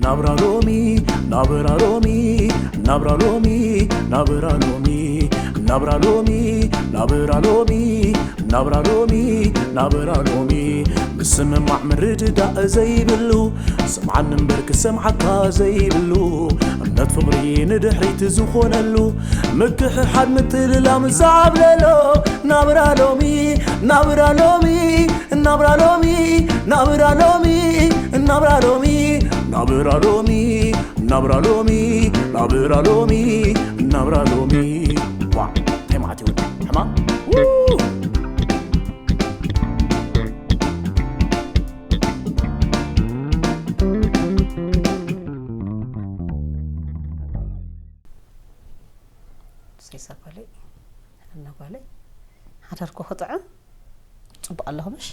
ናብራ ሎሚ ናብራ ሎሚ ናብራ ሎሚ ናብራ ሎሚ ናብራ ሎሚ ናብራ ሎሚ ናብራ ሎሚ ናብራ ሎሚ ምስምማዕ ምርድዳእ ዘይብሉ ስምዓኒ እምበር ክሰምዓካ ዘይብሉ እምነት ፍቕሪ ንድሕሪት ዝኾነሉ ምክሕሓድ ምትልላም ዝዓብለሎ ናብራ ሎሚ ናብራ ሎሚ ናብራ ሎሚ ናብራ ሎሚ ናብራ ሎሚ ናብራ ሎሚ ናብራ ሎሚ ናብራ ሎሚ ናብራ ሎሚ ዋ እንታይ ማለት ይወዲ ሕማም ሰይሳ ጓለይ እና ጓለይ ሓዳርኮ ክጥዕም ጽቡቕ ኣለኹ ምሽ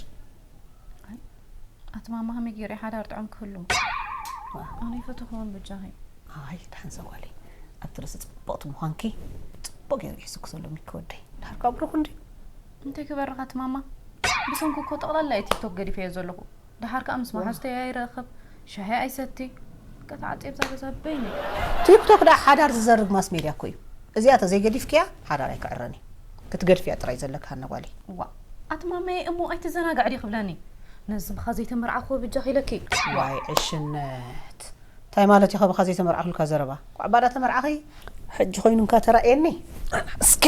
ኣቲ ማማ ከመይ ገይረ ሓዳር ጥዑም ክህሉ ኣነ ይፈትኹ እውን በጃኺ ኣይ ድሓን ሰጓለይ ኣብቲ ርእሲ ጽቡቕቲ ምዃንኪ ጽቡቕ ገይሩ ይሕዝኩ ዘሎ ሚኪ ወደይ ድሓር ካብ ብሩኽ እንዲ እንታይ ክበርኻ እቲ ማማ ብሰንኩ እኮ ጠቕላላ እየ ቲክቶክ ገዲፈዮ ዘለኹ ድሓር ከዓ ምስ መሓዝተይ ኣይረኽብ ሻሂ ኣይሰቲ ቀታ ዓፂብዛ ገዛ በይኒ ቲክቶክ ደኣ ሓዳር ዝዘርግ ማስ ሜድያ እኮ እዩ እዚኣ ተዘይገዲፍክያ ሓዳር ኣይክዕረን እዩ ክትገድፍያ ጥራይ ዘለካ ሃና ጓለይ ዋ ኣቲ ማመየ እሞ ኣይትዘናጋዕ ዲ ክብለኒ ነዚ ብኻ ዘይተመርዓኹ ብጃኺ ኢለኪ ዋይ ዕሽነት እንታይ ማለት እዩ ከብኻ ዘይተመርዓኹልካ ዘረባ ቋዕባዳ ተመርዓኺ ሕጂ ኮይኑ እንካ ተራእየኒ እስከ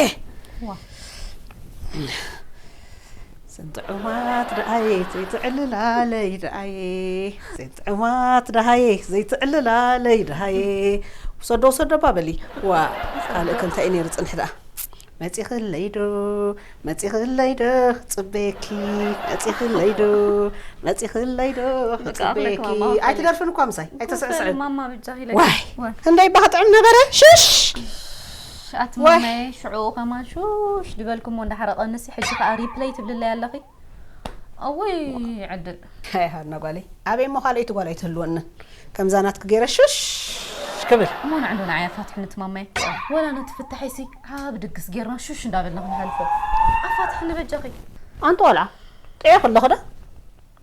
ዘንጥዑማት ደኣየ ዘይትዕልላለይ ደኣየ ዘንጥዑማት ደሃየ ዘይትዕልላለይ ደሃየ ውሰዶ ውሰዶ ባበሊ ዋ ካልእ ከ እንታይ እዩ ነይሩ ፅንሒ ደኣ መፂኽለይ ዶ መፂኽለይ ዶ ክፅበየኪ መፂኽለይ ዶ መፂኽለይ ዶ ክፅበየኪ ኣይትደርፍን እኳ ምሳይ ኣይተስዕስዕን ዋይ ክንደይ ባክጥዕም ነበረ ሽሽ ኣቲ ማማየ ሽዑ ከማን ሹሽ ድበልኩሞ እንዳሓረቐንሲ ሕጂ ከዓ ሪፕለይ ትብልለይ ኣለኺ እውይ ዕድል ሃና ጓለይ ኣበይ እሞ ካልኦይቲ ጓል ኣይትህልወንን ከምዛ ናትኪ ገይረ ሽሽ ክብል እሞ ንዕንዶ ንዓይ ኣፋትሕኒ እቲ ማማየ ወላ ነቲ ፍታሐይሲ ዓቢ ድግስ ጌርና ሹሽ እንዳበልና ክንሓልፎ ኣፋትሕኒ በጃኺ ኣንቲ ቆልዓ ጥዑይ ከለኹ ዶ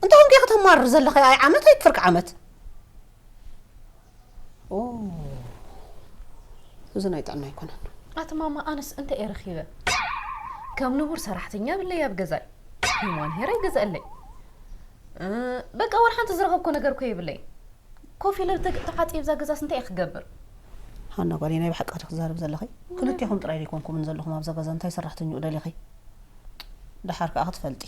እንተ ኮንኪ ከተማርር ዘለኺ ኣይ ዓመት ኣይ ፍርቂ ዓመት እዚ ናይ ጥዕና ኣይኮነን። ኣቲ ማማ ኣነስ እንታይ እየ ረኺበ ከም ንቡር ሰራሕተኛ የብለይ ኣብ ገዛይ ሂማን ሄር ኣይገዝአለይ በቃ ወላ ሓንቲ ዝረኸብኮ ነገር እኮ የብለይ ኮፍ ኢለ ተዓፅየ ብዛ ገዛስ እንታይ እየ ክገብር ሃና ጓለይ ናይ ብሓቂ ዲኺ ትዛረቢ ዘለኺ ክልቴኹም ጥራይ ዶ ኣይኮንኩምን ዘለኹም ኣብዛ ገዛ እንታይ ሰራሕተኝኡ ደሊኺ ደሓር ከኣ ክትፈልጢ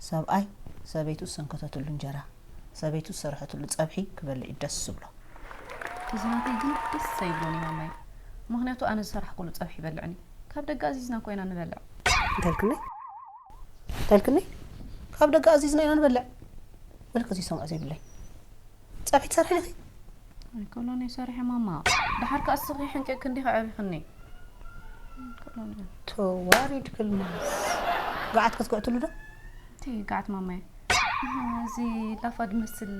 ሰብኣይ ሰበይቱ ዝሰንከተትሉ እንጀራ ሰበይቱ ዝሰርሐትሉ ጸብሒ ክበልዕ እዩ ደስ ዝብሎ። እዚ ናተይ ግን ደስ ኣይብሎን እዩ ማማይ፣ ምኽንያቱ ኣነ ዝሰራሕኩሉ ጸብሒ ይበልዕን እዩ። ካብ ደገ ኣዚዝና እኮ ኢና ንበልዕ። እንታይ ኢልክኒ? እንታይ ኢልክኒ? ካብ ደገ ኣዚዝና ኢና ንበልዕ። ወልከ ዝሰምዖ ዘይብለይ። ጸብሒ ትሰርሒ ዲኺ? ኣይኮኖን እየ ሰሪሐ ማማ። ደሓር ከኣ እስኺ ሕንቂቕኪ እንዲኺ ኣዕቢኽኒ። ኣይኮኖን እየ። ተዋሪድኪ ልማስ። ገዓት ክትግዕትሉ ዶ? እቲ ገዓት ማማየ። እዚ ላፋ ዝመስል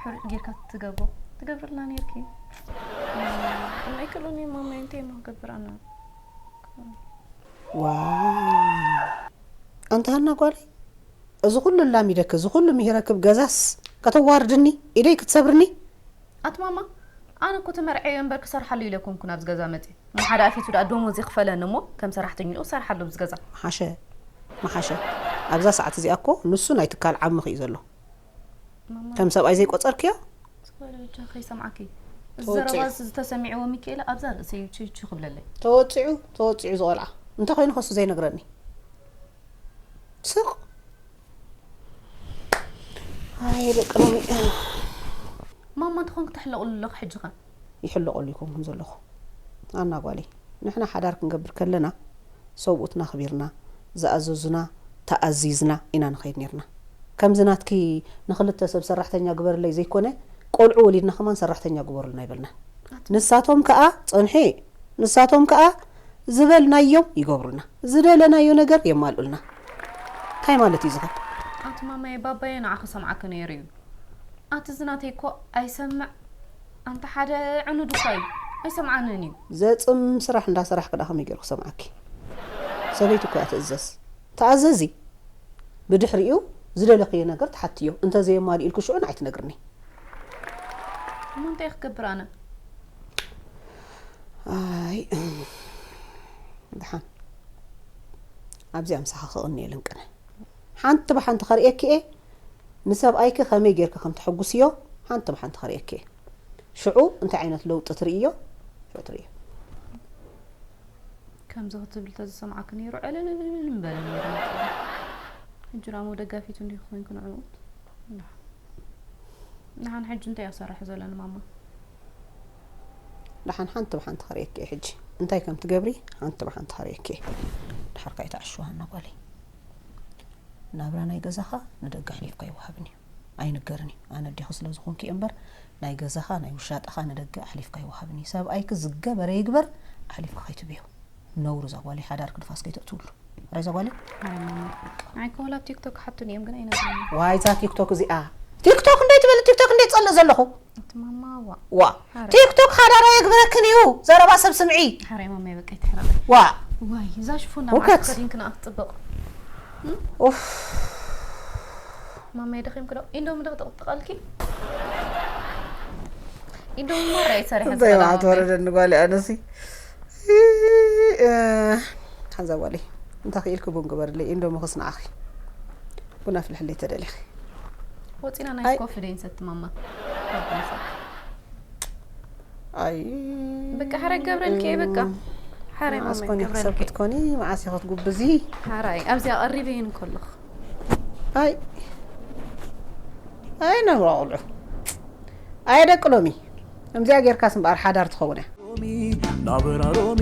ሕሩጭ ጌርካ ትገብሮ ትገብርልና ኔርኪ። ኣይክእሎን እየ ማማየ፣ እንታይ እሞ ክገብር ኣነ። ዋይ ኣንቲ ሃና ጓለይ፣ እዚ ኩሉ ኣላሚደኪ፣ እዚ ኩሉ ምሂረኪ፣ ኣብ ገዛስ ከተዋርድኒ፣ ኢደይ ክትሰብርኒ? ኣቲ ማማ፣ ኣነ እኮ ተመርዕየ እምበር ክሰርሓሉ ኢለ ኣይኮንኩን ኣብዚ ገዛ መፅየ። ንሓደ ኣፊቱ ደኣ ደሞዝ ይኽፈለኒ እሞ ከም ሰራሕተኝኡ ክሰርሓሉ ኣብዚ ገዛ። ምሓሸ፣ ምሓሸ። ኣብዛ ሰዓት እዚኣ እኮ ንሱ ናይ ትካል ዓምኺ እዩ ዘሎ። ማማ፣ ከም ሰብኣይ ዘይቆፀርክዮ? ዝበለ ብጃ ከይሰምዓኪ። እዚ ተወፂዑ። ዘረባ እዚ ዝተሰሚዕዎ ሚካኤል ኣብዛ ርእሰይ እዩ ችቹ ክብለለይ። ተወፂዑ፣ ተወፂዑ እዚ ቆልዓ። እንተኾይኑ ከሱ ዘይነግረኒ። ስቕ ኣይ ደቂ ሎሚ ማማ እንተኾንክ ተሕለቕሉ ኣለኺ ሕጂ ኸ ይሕለቐሉ ይኮንኩን ዘለኹ ኣና ጓለይ ንሕና ሓዳር ክንገብር ከለና ሰብኡትና ኣኽቢርና ዝኣዘዙና ተኣዚዝና ኢና ንኸይድ ኔርና ከምዚ ናትኪ ንኽልተ ሰብ ሰራሕተኛ ግበርለይ ዘይኮነ ቆልዑ ወሊድና ከማን ሰራሕተኛ ግበሩልና ኣይበልናን ንሳቶም ከኣ ጸንሒ ንሳቶም ከኣ ዝበልናዮም ይገብሩልና፣ ዝደለናዮ ነገር የማልኡልና። እንታይ ማለት እዩ ዝኸ? ኣቲ ማማየ ባባየ ንዓኺ ሰምዓኪ ነይሩ እዩ። ኣቲ እዚ ናተይ እኮ ኣይሰምዕ ኣንታ ሓደ ዕኑድ እኳ እዩ ኣይሰምዓንን እዩ። ዘጽም ስራሕ እንዳሰራሕኪ ደኣ ከመይ ገይሩ ክሰምዓኪ? ሰበይቲ እኮ እያ ትእዘዝ። ተኣዘዚ። ብድሕሪኡ ዝደለኽዮ ነገር ትሓትዮ። እንተዘየማሊኡልኪ ሽዑ ንዓይ ትነግርኒ። እሞ እንታይ ክገብር ኣነ? ኣይ፣ ደሓን ኣብዚኣ ምሳኻ ክቕንየልን ቅነ። ሓንቲ ብሓንቲ ከርእየኪ እየ። ንሰብኣይኪ ከመይ ጌርኪ ከም ትሕጉስዮ ሓንቲ ብሓንቲ ከርእየኪ እየ። ሽዑ እንታይ ዓይነት ለውጢ ትርእዮ? ሽዑ ትርእዮ። ከምዚ ክትብል ተዝሰምዓኪ ነይሩ ዕልልልል ምበለ ነይሩ። ሕጂ ደኣ ደጋፊቱ እንዲኹ ኮይንኩ ንዕኡ። ንሓን ሕጂ እንታይ እያ ክሰርሕ ዘሎ ንማማ? ደሓን ሓንቲ ብሓንቲ ከርእየኪ እየ ሕጂ እንታይ ከም ትገብሪ ሓንቲ ብሓንቲ ከርእየኪ እየ። ድሓር ከይትዓሽዋና ጓለይ። ናብራ ናይ ገዛኻ ንደገ ኣሕሊፍካ ይወሃብን እዩ። ኣይንገርን እዩ። ኣነ ኣዴኻ ስለ ዝኾንኪ እየ እምበር ናይ ገዛኻ ናይ ውሻጠኻ ንደገ ኣሕሊፍካ ይወሃብን እዩ። ሰብኣይኪ ዝገበረ ይግበር ኣሕሊፍካ ከይትብዮ። ነውሪ እዛ ጓለይ ሓዳርኪ ንፋስ ከይተእትውሉ። ረ እዛ ጓለይ ኣይ ማማ። ኣይ ኮላ ቲክቶክ ሓቱን እዮም ግን ኣይነግርም። ዋይ እዛ ቲክቶክ እዚኣ ቲክቶክ እንደ ትብል ቲክቶክ እንደ ጸልእ ዘለኹ እቲ ማማ ዋ ዋ ሓረ- ቲክቶክ ሓዳራ የግብረክን እዩ። ዘረባ ሰብ ስምዒ ሓራይ ማማ በቃ ይትሕረበ። ዋ ዋይ እዛ ሽፎን ውከት። ናብ ከዲንክና ክትጽብቕ። ኡፍ ማማ ደኺምክ ዶ? ኢንዶሚ ዶ ክጥቕጥቐልኪ? ኢንዶሚ ማራ ይሰርሐ እንታይ መዓት ወረደኒ ጓል ኣነሲ። ሓንዛ ጓለይ እንታይ ክኢልኪ ቡን ግበርለይ ኢንዶሚ ክስንዓኺ። ቡን ኣፍልሕለይ ተደሊኺ። ወፂና ናይ ኣይ። ኮፊ ደይንሰቲ ማማ። ኣይ በቃ ሓረ ገብረልኪ እየ በቃ። ሓረ ማማ መዓስ ኮኒ ገብረልኪ። ክሰብክት ኮኒ መዓስ ኢኸ ትጉብዚ? ሓራይ ኣብዚኣ ቀሪበ ይን ከለኹ። ኣይ ኣይ ነብራ ቆልዑ ኣይ ደቂ ሎሚ ከምዚኣ ጌርካስ እምበኣር ሓዳር ትኸውን እያ። ሎሚ ናብራ ሎሚ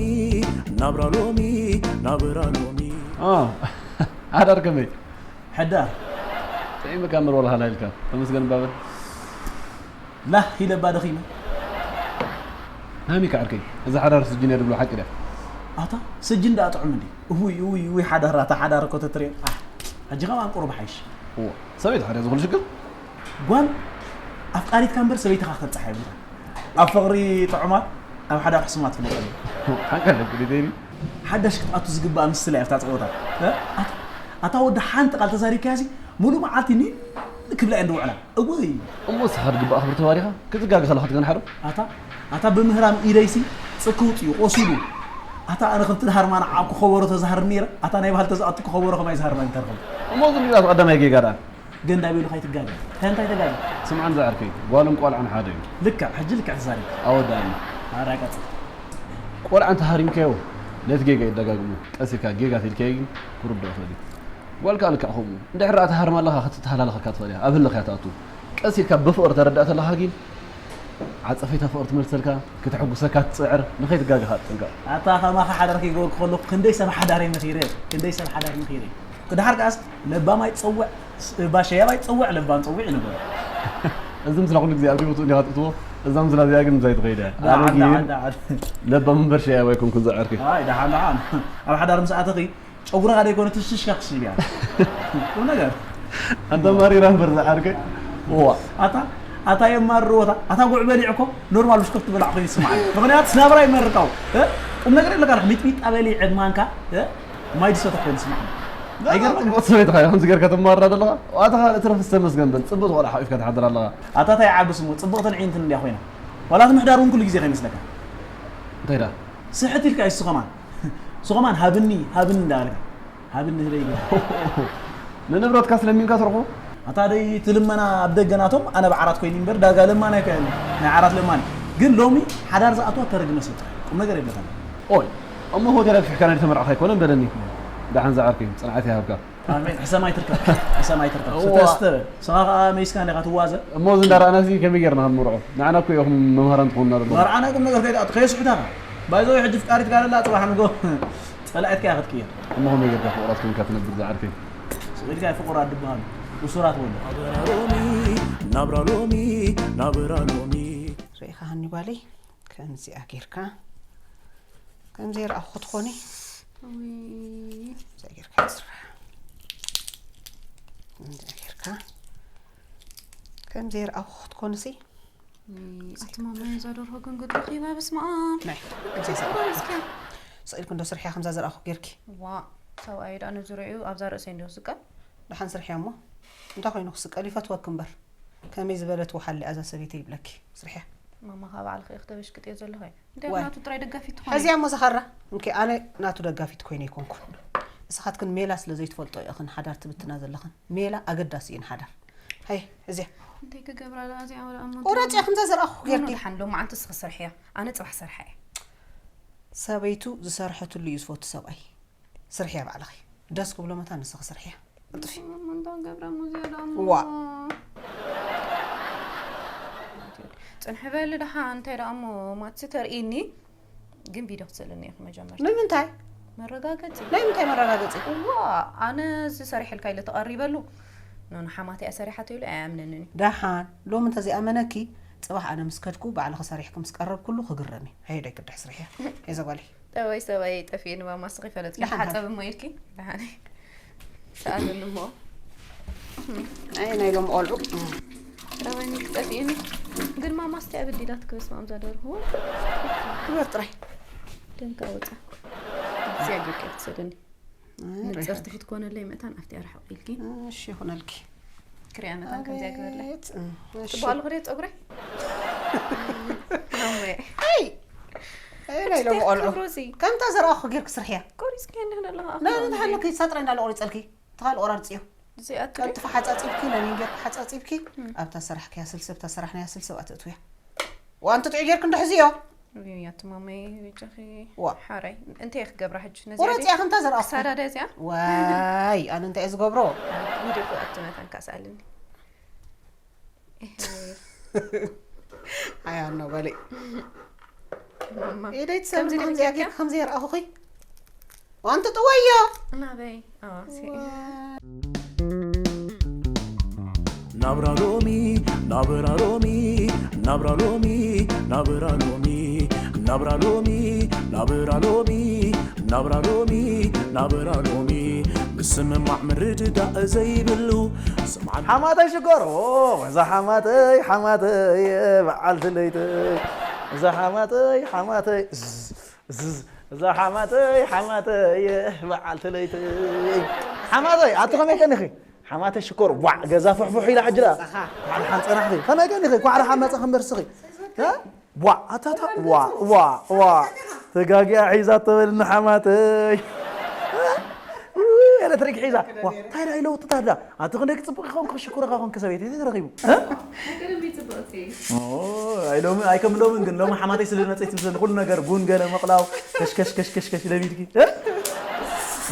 ናብራ ሎሚ ናብራ ሎሚ ሓዳር ከመይ ሕዳር ጥዒምካ ምር ወላ ሃላ ኢልካ ተመስገን ባበል ላህ ኢለባ ደኺመ ሃሚ ከዓርከይ እዛ ሓዳር ስጅን እያ ድብሎ ሓቂ ድያ ኣታ ስጅን ደኣ ጥዑም እንዲ እውይ እውይ እውይ ሓዳር ኣታ ሓዳር እኮ ተትሪኦ ኣሕ ሕጂ ከማን ቁሩብ ሓይሽ እዎ ሰበይቲ ሓደ ዝኽሉ ሽግር ጓል ኣፍቃሪትካ እምበር ሰበይትኻ ከተብፅሓ የብልካ ኣብ ፍቕሪ ጥዑማት ኣብ ሓዳር ሕሱማት ፍለጠሉ ሓንካ ደቂ ዲተይኒ ሓዳሽ ክትኣቱ ዝግባእ ምስላ እያ ኣብታ ፀወታ እ? ኣታ- ኣታ ወዲ ሓንቲ ቃል ተዛሪብካያ ሲ ሙሉእ መዓልቲ ኒን ክብላ እየን ዝውዕላ እውይ እሞ ንስኻ ድግባእ ክብሪ ተባሪኻ ክትጋገ ከለኻ ትገንሓዶ ኣታ ኣታ ብምህራም ኢደይሲ ፅክውጥ እዩ ቆሲሉ ኣታ ኣነ ከምቲ ድሃርማ ንዓኩ ከበሮ ተዛሃር ነይረ ኣታ ናይ ባህል ተዝኣቱ ከበሮ ከማይ ዝሃርማ ይተርኸም እሞ እዚ ንግዛቱ ቀዳማይ ጌጋ ደኣ ገንዳ ቤሉ ካይትጋገ እንታይ እንታይ ተጋገ ስምዓን ዝዓርከይ ጓልን ቆልዓን ሓደ እዩ ልክዕ ሕጂ ልክዕ ተዛሪብ ኣወዳእኒ ኣራቀፅ ቆልዓ እንተ ሃሪምካዮ ነቲ ጌጋ የደጋግሞ ቀስ ኢልካ ጌጋ ተልካዮ ግን ክርድኦ ይኽእል እዩ ጓልካ ልክዕ ከምኡ እንድሕር ደኣ ትሃርማ ኣለኻ ክትተሃላለኸካ ትኽእል እያ ኣብ ህልኽ እያ ትኣቱ ቀስ ኢልካ ብፍቕሪ ተረዳእ ተለኻ ግን ዓጸፈይታ ፍቕሪ ትመልሰልካ፣ ክተሐጉሰካ ትጽዕር፣ ንኸይትጋገኻ ትጥንቀቕ። ኣታ ከማኻ ሓዳር ከይገበርኩ ከለኹ ክንደይ ሰብ ሓዳረይ መኺረ፣ ክንደይ ሰብ ሓዳር መኺረ። ክድሓር ከኣስ ለባም ኣይትጸውዕ፣ ባሸያብ ኣይትጸውዕ ለባም ጸውዕ ይነበሩ። እዚ ምስላ ኩሉ ግዜ ኣብ ጅቡቲ እንዲኻ ትእትዎ፣ እዛ ምስላ እዚኣ ግን ምሳይ ትኸይድ እያ። ኣነ ደሓን ግን ደሓን ደሓን። ለባም እምበር ሸያብ ኣይኮንኩን ዝዓርከይ። ኣይ ደሓን ደሓን። ኣብ ሓዳር ምስ ኣተኺ ጨጉርኻ ደይኮነ ትሽሽካ ክስብ እያ። ቁም ነገር። ኣንተ ማሪራ እምበር ዝዓርከይ። እዋ ኣታ ኣታ የማርርዎታ ኣታ ጉዕ በሊዕ እኮ ኖርማል ብሽኮት ትበላዕ ኮይኑ ይስማዓኒ ምክንያቱ ስናብራ ይመርቃው እ? ቁም ነገር የለካ ሚጥሚጣ በሊዕ ማንካ እ? ማይ ድሰተ ኮይኑ ይስማዓኒ ኣይገርመካ ጽቡቕ ሰበይትኻ ኢኻ ከምዚ ጌርካ ተማርራ ዘለኻ ኣታ ካልእ ትረፍ ዝተመስገን በል ጽቡቕ ቆልዓ ሓቂፍካ ትሓድር ኣለኻ ኣታ እንታይ ዓብስ እሞ ጽብቕትን ዕይንትን እንድያ ኮይና ዋላ እቲ ምሕዳር እውን ኩሉ ግዜ ከይመስለካ እንታይ ዳ ስሕት ኢልካ ይሱ ከማን እሱ ከማን ሃብኒ ሃብኒ እንዳበልካ ሃብኒ ህበይ ግን ንንብረትካ ስለሚንካ ትረኽቦ ኣታ ደይ ትልመና ኣብ ደገ ናቶም ኣነ ብዓራት ኮይኑ እምበር ዳጋ ለማና ይኮ ናይ ዓራት ለማኒ ግን ሎሚ ሓዳር ዝኣትዋ ተረግመ ሰብ ቁም ነገር የብለካ ኦይ እሞ ሆቴል ኣግፊሕካ ናይ ተመርዓኻ ኣይኮነን በለኒ ደሓን ዝዓርከይ ፅንዓት ይሃብካ ኣሜን ሕሰማይ ትርከብ ሕሰማይ ትርከብ እዋ። ስተስተ ስኻ ከዓ መይስካ እንዲኻ ትዋዘ እሞ እዚ እንዳረኣና እዚ ከመይ ጌርና ክንምርዖ ንዓና እኮ ኢኹም መምሃራን ትኾኑና ዘለኹም መርዓና ቁም ነገር ከይትኣቱ ከየስሕታኻ ባይዘ ሕጂ ፍቃሪት ጋር ኣላ ፅባሕ ንጎ ፀላኢትካ እያ ክትቅየር እሞ ከመይ ጌርካ ፍቑራት ኮይንካ ትነብር ዝዓርከይ ስኢልካ ፍቑራት ድበሃሉ እሱራት ወሉ ናብራ ሎሚ ናብራ ሎሚ ናብራ ሎሚ ርኢኻ ሃኒ ጓለይ ከምዚኣ ጌርካ ከምዘይ ረኣኹ ክትኾኒ ውይ፣ ከምዚኣ ጌርካ ይስራሕ ከምዚኣ ጌርካ ከምዘይ ረኣኹ ክትኮንሲ ውይ፣ ኣቲ ማማ እዛ ደርሆ ግን ግድኺባ በስመ ኣብ ናይ ከምዘይ ሰራ እስኪ ስኢልክ እንዶ ስርሕያ ከምዛ ዘረኣኹ ጌርኪ ዋ ሰብኣይ ዳ ነዚ ርእዩ ኣብዛ ርእሰይ እንዲዮ ዝቀል ደሓን ስርሕያ እሞ እንታይ ኮይኑ ክስቀል ይፈትወክ እምበር ከመይ ዝበለት ወሓሊ ኣዛ ሰበይተይ ይብለኪ ስርሕያ ማማ ካብ ባዕልኺ ኢኺ ተበሽቅጥዮ ዘለኺ። እንታይ ዋይ። ናቱ ጥራይ ደጋፊት ትኾኒ? ሕዚያ እሞ ዝኸራ። እንከ ኣነ ናቱ ደጋፊት ኮይነ ኣይኮንኩን። ንስኻትክን ሜላ ስለ ዘይትፈልጦ ኢኽን ሓዳር ትብትና ዘለኽን። ሜላ ኣገዳሲ እዩ ንሓዳር። ሃይ፣ እዚያ። እንታይ ክገብራ ደኣ እዚኣ ወላ እሞ እንታይ ቁረጽ ኢኽን ተዘርኣኹ ኖ፣ ኖ፣ ጌርኪ። ደሓን ሎማዓንቲ ንስኺ ስርሕያ። ኣነ ጽባሕ ሰርሓ እየ። ሰበይቱ ዝሰርሐትሉ እዩ ዝፈቱ ሰብኣይ። ስርሕያ ባዕልኺ። ደስ ክብሎ መታን ንስኺ ስርሕያ። ቅልጥፊ። እሞ እንታይ ገብራ እሞ እዚኣ ደኣ እሞ? ዋ። ጽንሒ በሊ ደሓን እንታይ ደኣ እሞ ማትሲ ተርእይኒ። ግን ቪድዮ ክትስእልኒ ኢኺ መጀመርታ። ንምንታይ? መረጋገጺ። ናይ ምንታይ መረጋገጺ? እዋ፣ ኣነ እዚ ሰሪሐልካ ኢለ ተቐሪበሉ። ኖ፣ ንሓማተይ እያ ሰሪሓቶ ኢሉ ኣይኣምነንን እዩ። ደሓን፣ ሎሚ እንተዘይኣመነኪ፣ ጽባሕ ኣነ ምስ ከድኩ፣ ባዕልኺ ሰሪሕኪ ምስ ቀረብኩሉ ክግረም እዩ። ሃየ፣ ዳይ ቅዳሕ ስርሕያ። ሃየ፣ ዘጓለይ። ጠባይ ሰብኣይ ጠፊእኒ፣ ማማ፣ እስኺ ፈለጥኪ። ደሓን፣ ሓጸብ እሞ ኢልኪ? ደሓን። ሰኣሉኒ እሞ። ኣይ፣ ናይ ሎም ቆልዑ። ጠባይ ጠፊእኒ። ግን ማማ፣ እስቲ ኣበዲላትኪ፣ በስመ ኣብ፣ እዛ ደርሆ። ግበር ጥራይ። ደምካ ወጻ። እዚኣ ጌርካ ክትሰደኒ። ኣይ፣ ንጽርቲ ርሕቕ። ክትኮነለይ መታን ኣብቲ ኣርሕቕ ኢልኪ። እሺ፣ ይኹነልኪ። ክሪያ መታን ከምዚኣ ግበርለይ። ኣቤት፣ እም፣ እሺ። ጽቡቕ ኣለኹ ድየ ጸጉረይ? ማመይ። ኣይ! ኣይ፣ ናይ ሎሚ ቆልዑ። ክብሩ እዚ። ከምታ ዘርኣኹ ጌርኪ ስርሕያ። ቆሪጽኪ እንዲህ ኣለኻ፣ ናይ ኣኽብሮም ተሓለኪ፣ ሳጥራይ እንዳለ ቆሪጸልኪ። ተኻል ቆራርጽዮ። እዚኣ ትሪ? ቀልጥፊ ሓጻጺብኪ፣ ለሚን ጌርኪ ሓጻጺብኪ፣ እም። ኣብታ ሰራሕክያ ስልሲ፣ ኣብታ ሰራሕናያ ስልሲ ኣብኣ ተእትውያ። ዋንቲ ጥዑይ ጌርኪ እንዶ ሕዝዮ። ውይ፣ ያቲ ማመይ፣ በጃኺ። ዋ። ሓራይ። እንታይ እየ ክገብራ ሕጂ? ነዚኣ ቁረጽ ድየ? እያ፣ ከምታ ዘርኣኹ። ክሳዳ ድያ እዚኣ? ዋይ፣ ኣነ እንታይ እየ ዝገብሮ? ቪድዮ ክኣቱ መታን ካስኣልኒ። ኣያ፣ ኖ በሊ። ማማ። ኢደይ ትሰብር ከምዚ ከምዚ ድሕጂ ጌርኪ፣ ከምዚ የርኣኹኺ። ዋንቲ ጥወዮ። ናበይ? ኣዎ፣ ሲ-፣ ናብራ ሎሚ፣ ናብራ ሎሚ፣ ናብራ ሎሚ፣ ናብራ ሎሚ፣ ናብራ ሎሚ፣ ናብራ ሎሚ፣ ናብራ ሎሚ፣ ናብራ ሎሚ፣ ምስምማዕ ምርድዳእ ዘይብሉ፣ ስምዓን ሓማተይ ሽኮር፣ ኦ፣ እዛ ሓማተይ፣ ሓማተይ፣ በዓልቲ ለይተይ፣ እዛ ሓማተይ፣ ሓማተይ፣ እዝ፣ እዝ፣ እዛ ሓማተይ፣ ሓማተይ፣ በዓልቲ ለይተይ። ሓማተይ፣ ኣቲ ከመይ ቀኒኺ? ሓማተይ ሽኮር፣ ዋዕ፣ ገዛ ፍሕፉሕ ኢላ ሕጂ ደኣ። ጸኻ። ዋዕ፣ ደሓን ጸናሕኺ። ከመይ ቀኒኺ? ኳዕራ ሓመጻ ክንበርስኺ። እ? ዋዕ፣ ኣታታ፣ ዋዕ፣ ዋዕ፣ ዋዕ። ተጋጊኣ ሒዛ ተበልኒ ሓማተይ። ውይ፣ ኤሌክትሪክ ሒዛ። ዋዕ፣ እንታይ ደኣ ኢለ ውጥታ ደኣ? ኣቲ ክንደይ ክጽብቕ ይኸውን፣ ክሽኩረኻ ኾንክ ሰበይቲ፣ እንታይ ተረኺቡ? እ? ሃገር እንዴት ጽብቕቲ። ኦ፣ ኣይ ሎሚ፣ ኣይ ከም ሎምን ግን፣ ሎሚ ሓማተይ ስለ ዝመጸት ትምሰል፣ ኩሉ ነገር ቡን ገለ ምቕላው፣ ከሽ፣ ከሽ፣ ከሽ፣ ከሽ፣ ከሽ ለሚድኪ። እ?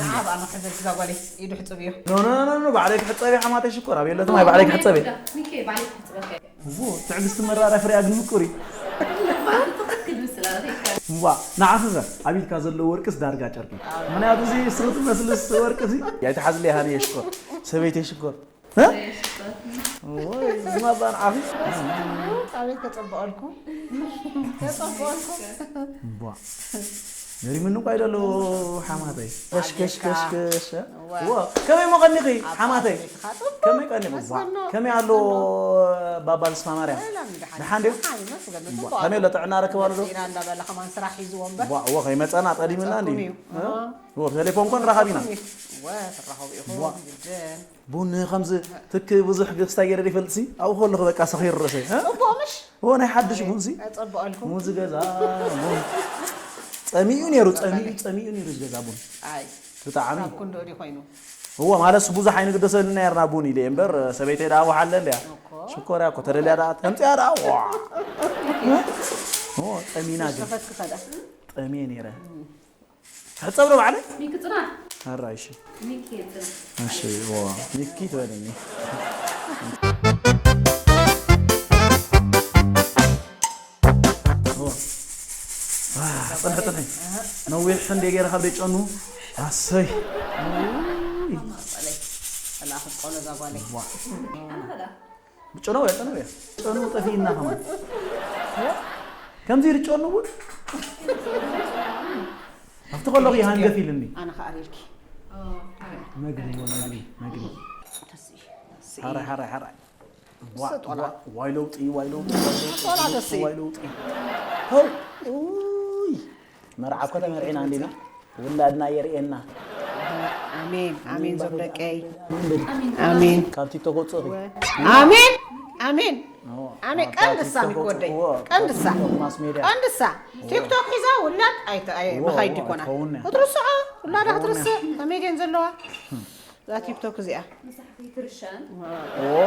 ንዓ ብኣና ክሕዘልኪ እዛ ጓለይ፣ ኢዱ ሕጽብዮ። ኖ፣ ኖ፣ ኖ፣ ኖ፣ ባዕለይ ክሕጸብ እየ ሓማተይ ሽኮር፣ ኣብ የለትም፣ ኣይ ባዕለይ ክሕጸብ እየ። ኒኬ፣ ባዕለይ ክሕጽበካ እየ። እዎ፣ ትዕግስቲ መራራ ፍሬኣ ግን ምቁር እዩ። ትኽክል ምስላ፣ ትኽክል። እዋ፣ ንዓኺ ኸ፣ ኣብ ኢድካ ዘሎ ወርቅስ ዳርጋ ጨርቂ። ምኽንያቱ እዚ ስሩጥ መስልስ ወርቂ እዚ፣ ኣይትሓዝለይ ሃኒ የሽኮር፣ ሰበይተይ ሽኮር። እ? እወይ፣ ዝማባ ንዓኺ። ኣቤት ከጸብቐልኩም። ከጸብቐልኩም። እዋ። ገሪሙኒ እኳ ኢለ ኣለዎ ሓማተይ። ከሽ፣ ከሽ፣ ከሽ፣ ከሽ፣ እ? እዋ። እዋ፣ ከመይ እሞ ቀኒኺ ኣብ ሓማተይ? ቤትኻ ጽቡቕ። ከመይ ቀኒኺ? እዋ። መስገኖ። ከመይ ኣሎ መስገኖ። ባባ ልስፋ ማርያም? ሰላም፣ ደሓን። ደሓን ድዩ? ደሓን፣ ይመስገን። እዋ። ጽቡቕ ከመይ ኣሎ። ኣሎ? ጥዕና ረክባ ኣሎ ዶ? ኢና እንዳበለ ከማን ስራሕ ሒዝዎ እምበር። እዋ፣ እዋ፣ ከይመጸና ጠሊምና እንዲ? መጻኩም እዩ። እ? እዋ። እዋ፣ ብቴሌፎን ኮን ረኻቢና። መጻኩም እዩ። እዋ፣ ትራኸቡ ኢኹም፣ እዋ። ግድን። ቡን ከምዚ ትክ ብዙሕ ክስታይ ገይረ ይፈልጥሲ? ኣብኡ ከለኹ በቃ ሰኺሩ ርእሰይ፣ እ? ጽቡቕ ምሽ? እዎ፣ ናይ ሓድሽ ቡንሲ? ኣጸብቐልኩም። ሙዚ ገዛ፣ ቡን። ጸሚኡ ነይሩ፣ ጸሚኡ፣ ጸሚኡ ነይሩ እዚ ገዛ ቡን። ኣይ፣ ብጣዕሚ። ካብ ክንድኡ ድዩ ኮይኑ? እዎ፣ ማለትስ ብዙሕ ኣይንግደሰሉ ነይርና ቡን ኢለ እምበር፣ ሰበይተይ ደኣ ወሓለ እንድያ። እኮ። ሽኮር እያ እኮ፣ ተደልያ ደኣ፣ ተምጽያ ደኣ፣ ዋ። እዎ፣ ጠሚና ግን። ተፈትኪ ከዳ። ጠሚየ ነይረ። ሕጸብ ዶ ባዕለይ? ሚኪ ጽናሕ። ኣራይ፣ እሺ። ሚኪ ጽናሕ። እሺ፣ ዋ፣ ሚኪ ትበለኒ። ዋ። ዋ፣ ጽንሒ፣ ጽንሒ። ነዊሕ እንደ ገይረ ካብ ደይ ጨኑ። ኣሰይ። ውይ። ጸላኢ ክትቆሎ እዛ ጓለይ። ዋ። ኣነ ኸዳ። ጨነው እያ፣ ጨነው እያ። ጨነው ጠፊእና ከማን። ከምዚ ኢሉ ጨኑ እውን ኣብቲ ከለኹ ይሃንገፍ ኢልኒ። ኣነ ኸኣ ኢልኪ። መግቢ፣ መግቢ፣ መግቢ። ተስኢ፣ ተስኢ። ሓራይ፣ ሓራይ፣ ሓራይ። ዋ፣ ዋ፣ ዋይ ለውጢ፣ ዋይ ለውጢ፣ ዋይ ለውጢ፣ ጦላ ተስኢ። ዋይ ለውጢ። ተው። ኡይ። መርዓ እኮ ተመርዒና እንዲና። ውላድና የርእየና። ኣሜን ኣሜን። ዞም ደቀይ ኣሜን። ካብ ቲክቶክ ወፅእ። ኣሜን ኣሜን። ኣሜን። ቀንድሳ ሚክ ወደይ፣ ቀንድሳ፣ ማስ ሜድያ፣ ቀንድሳ። ቲክቶክ ሒዛ ውላድ ኣይተ-፣ ኣይ-፣ እዎ፣ መኻይድ እዎ፣ ይኮና። ኣይትኸውን እያ። ክትርስዖ፣ ውላዳ ክትርስእ፣ ኮሜድየን ዘለዋ። እዛ ቲክቶክ እዚኣ። ምሳሕ ከይትርሸን። እዎ፣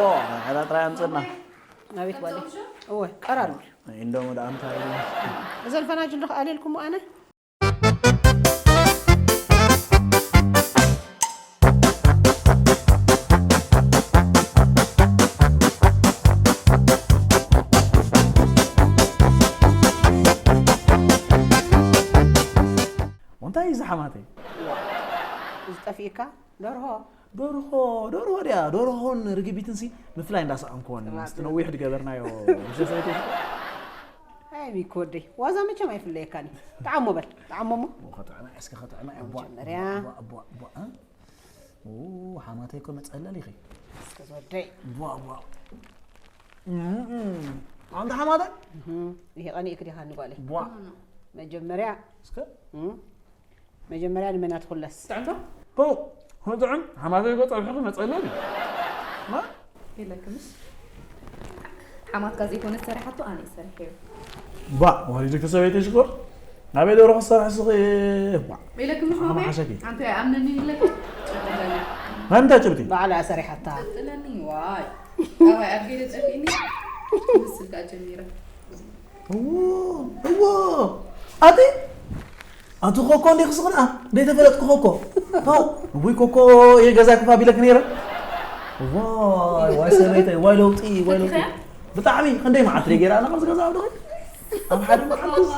ሕራ ጥራይ ኣምፅእና። ናቤት ጓለይ። እወ፣ ቀራርቡ። ኢንዶሞ ደኣ እንታይ እዩ? እዘን ፈናጅል ዶ ከኣልየልኩሞ ኣነ? እንታይ እዩ ዝሓማተይ? እዚ ጠፊእካ? ደርሆ። ደርሆ፣ ደርሆ ድያ? ደርሆን ርግቢትንሲ ምፍላይ እንዳሰኣንክዎን ጥራጥ ምስቲ ነዊሕ ዝገበርናዮ። ኣይ፣ ሚኪ ወደይ፣ ዋዛ መቸም ኣይፍለየካን እዩ። ጠዓሞ በል፣ ጠዓሞ እሞ። እሞ ከጥዕማ፣ እስከ ከጥዕማ፣ እቧ፣ መጀመርያ። እቧ፣ እቧ፣ እቧ፣ እ? ኡ፣ ሓማተይ እኮ መጸለል ኢኺ። እስከ ዝወደይ። እቧ፣ እቧ። እም፣ እም። ኣንታ ሓማተይ? እም፣ ይሄ ቀኒእክ ዲኻ ንጓለይ? እቧ። መጀመርያ። እስከ? እም። መጀመርያ ንመና ትኹለስ? ጥዕምታ? ፖ፣ ሆ ጥዑም፣ ሓማተይ እኮ ጸብሕኺ መጸለል እዩ። ማ? የለክምሽ። ሓማትካ ዘይኮነ ሰሪሓቶ ኣነ እየ ሰሪሐዮ። ባ፣ ወሊድኪ ሰበይቲ ሽኮር። ናበይ ደብረ ክሰርሕ ስኺ? ባ። የለክምሽ ኣኸ ማማይ? መሓሸኪ። ኣንተ ኣምነኒ ይብለካ? ጭብጥለኒ። ናይ ምንታይ ጭብጢ? ባዕላ ሰሪሓታ። ጭብጥለኒ፣ ዋይ። ኣባይ ኣብ ገለ ጠፊእኒ። ምስል ከኣ ጀሚረ። እዎ፣ እዎ። ኣቲ፣ ኣቲ ኮኮ እንዴ ክስኽን፣ ኣ፣ እንዴ ተፈለጥኩ ኮኮ። ኦ፣ እውይ ኮኮ፣ እየ ገዛ ክፋ ቢለክ ነይረ። ዋይ፣ ዋይ ሰበይተይ፣ ዋይ ለውጢ፣ ዋይ ለውጢ። ፈቲኸያ? ብጣዕሚ፣ ክንደይ መዓልቲ ደይ ገይራ፣ ኣነ ከምዚ ገዛ ኣብ ደኸ? ኣብ ሓደ መዓልቲ።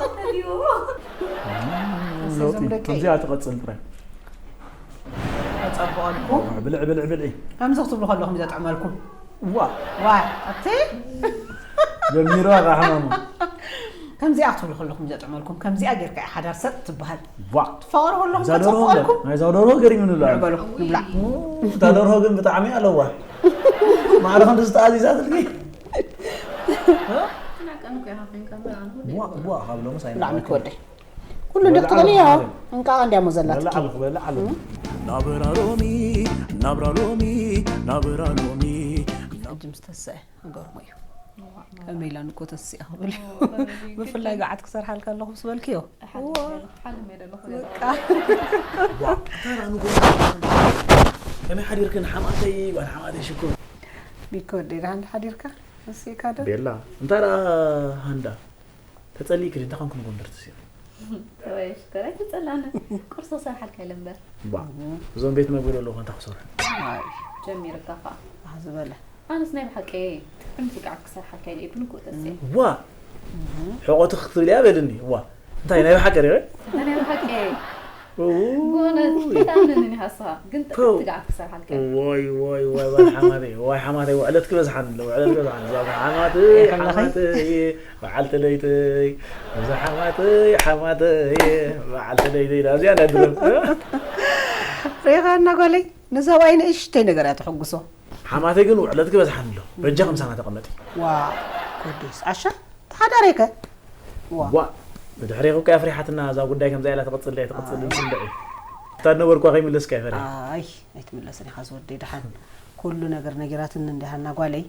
እም፣ ለውጢ፣ እዞም ደቀይ። ከምዚኣ ትቐጽል ጥራይ። ተጸብቐልኩም። ብልዕ፣ ብልዕ፣ ብልዒ። ከምዚ ክትብሉ ከለኹም እዩ ዘጥዕመልኩም። ዋ። ዋ፣ ኣቲ? ጀሚርዋ ኸዓ ሕማሙ። ከምዚኣ ክትብሉ ከለኹም እዩ ዘጥዕመልኩም። ከምዚኣ ጌርካ እያ ሓዳር ሰጥ ትበሃል። ዋ። ትፋቐሩ ከለኹም ናይዛ ደርሆ ተጸብቐልኩም። እምበር፣ ናይዛ ደርሆ ገሪሙኒ ኣሎ። ንበሉ፣ ንብላዕ። ኡ፣ እታ ደርሆ ግን ብጣዕሚ ኣለዋ። ማዕረ ክንዲ ዝተኣዚዛትልኪ። ትናቀን እኮ ኢኻ ኮይንካ እምበር ኣነ ሁሌ ዋ፣ ይበልዖ። ዋ፣ ካብ ሎምስ ብላዕ ኣይነዓወትን። ሚኪ ወደይ። ኩሉ እንዲ ክትበልዕ ክትበልዮ ኣለኹ። እንቃ እንዲያሞ ዘላትኪ። ክበልዕ ኣለኹ፣ ክበልዕ ኣለኹ። ናብራ ሎሚ፣ ናብራ ሎሚ፣ ናብራ ሎሚ። ሕጂ ምስ ተስአ ገርሞ እዩ። ከመይ ኢላ ንኮ ተስኣ ክብል እዩ። ብፍላይ ገዓት ክሰርሓልካ ኣለኹ ምስ በልክዮ። ሓልም እየ ደለኹ፣ ሓልም እየ ደለኹ። በቃ። ዋ፣ እንታይ ደኣ ንጎ-፣ ከመይ ሓዲርክን ሓማተይ፣ ጓል ሓማተይ ሽኮር? ሚኪ ወደይ፣ ደሓን ሓዲርካ? መሲእካ ዶ? ቤላ፣ እንታይ ደኣ ሃንዳ? ተጸሊእኪ ድዩ? እንታይ ኮንኩም ጎንደር ትስኢኺ? ወይ ሽኮር ኣይተጸላእና። ቁርሲ ክሰርሓልካ ኢለ እምበር። ባ፣ እዞም ቤት መግቢ ዘለዉ እንታይ ክሰርሑ? ኣይ፣ ጀሚርካ ኸኣ። ኣህ ዝበለ። ኣነስ ናይ ብሓቂ ጥዕምቲ ገዓት ክሰርሓልካ ኢለ እየ ብንኩእ ተስኤ። ዋ! ሕቖትኽ ክትብል እያ በልኒ። ዋ! እንታይ ናይ ብሓቂ ሪኸ? እንታይ ናይ ብሓቂ? ኡይ። ብእውነት ኣይትኣምነንን ኢኻ ንስኻ፣ ግን ፖው። ጥዕምቲ ገዓት ክሰርሓልካ እየ። ዋይ፣ ዋይ፣ ዋይ፣ ዋይ፣ ሓማተይ፣ ዋይ፣ ሓማተይ፣ ውዕለትኪ በዝሓኒ ኣሎ፣ ውዕለትኪ በዝሓኒ። እዛ ሓማተይ፣ ይሕለኸይ። ሓማተይ፣ በዓልቲ ለይተይ፣ እዛ ሓማተይ፣ ሓማተይ፣ በዓልቲ ለይተይ፣ እዚኣ ናይ ድሮ። ሪኢኻ እና ጓለይ፣ ንሰብኣይ ንእሽተይ ነገር እያ ተሐጉሶ። ሓማተይ ግን ውዕለትኪ በዝሓኒ ኣሎ። በጃ ከምሳና ተቐመጢ። ዋ፣ ኮዴስ፣ ዓሻ፣ ተሓዳረይ ከ? ዋ። ዋ፣ ብድሕሬኺ እኮ እያ ፈሪሓትና፣ እዛ ጉዳይ ከምዛ ኢላ ትቕጽል ድያ ኣይትቕጽልን ኣይ። ስምዒ። እታ ዝነበርኳ ከይምለስካ እያ ፈሪሓ። ኣይ፣ ኣይትምለስን ኢኻ ዝወደይ፣ ደሓን ኩሉ ነገር ነጊራትኒ እንዲሃና ጓለይ።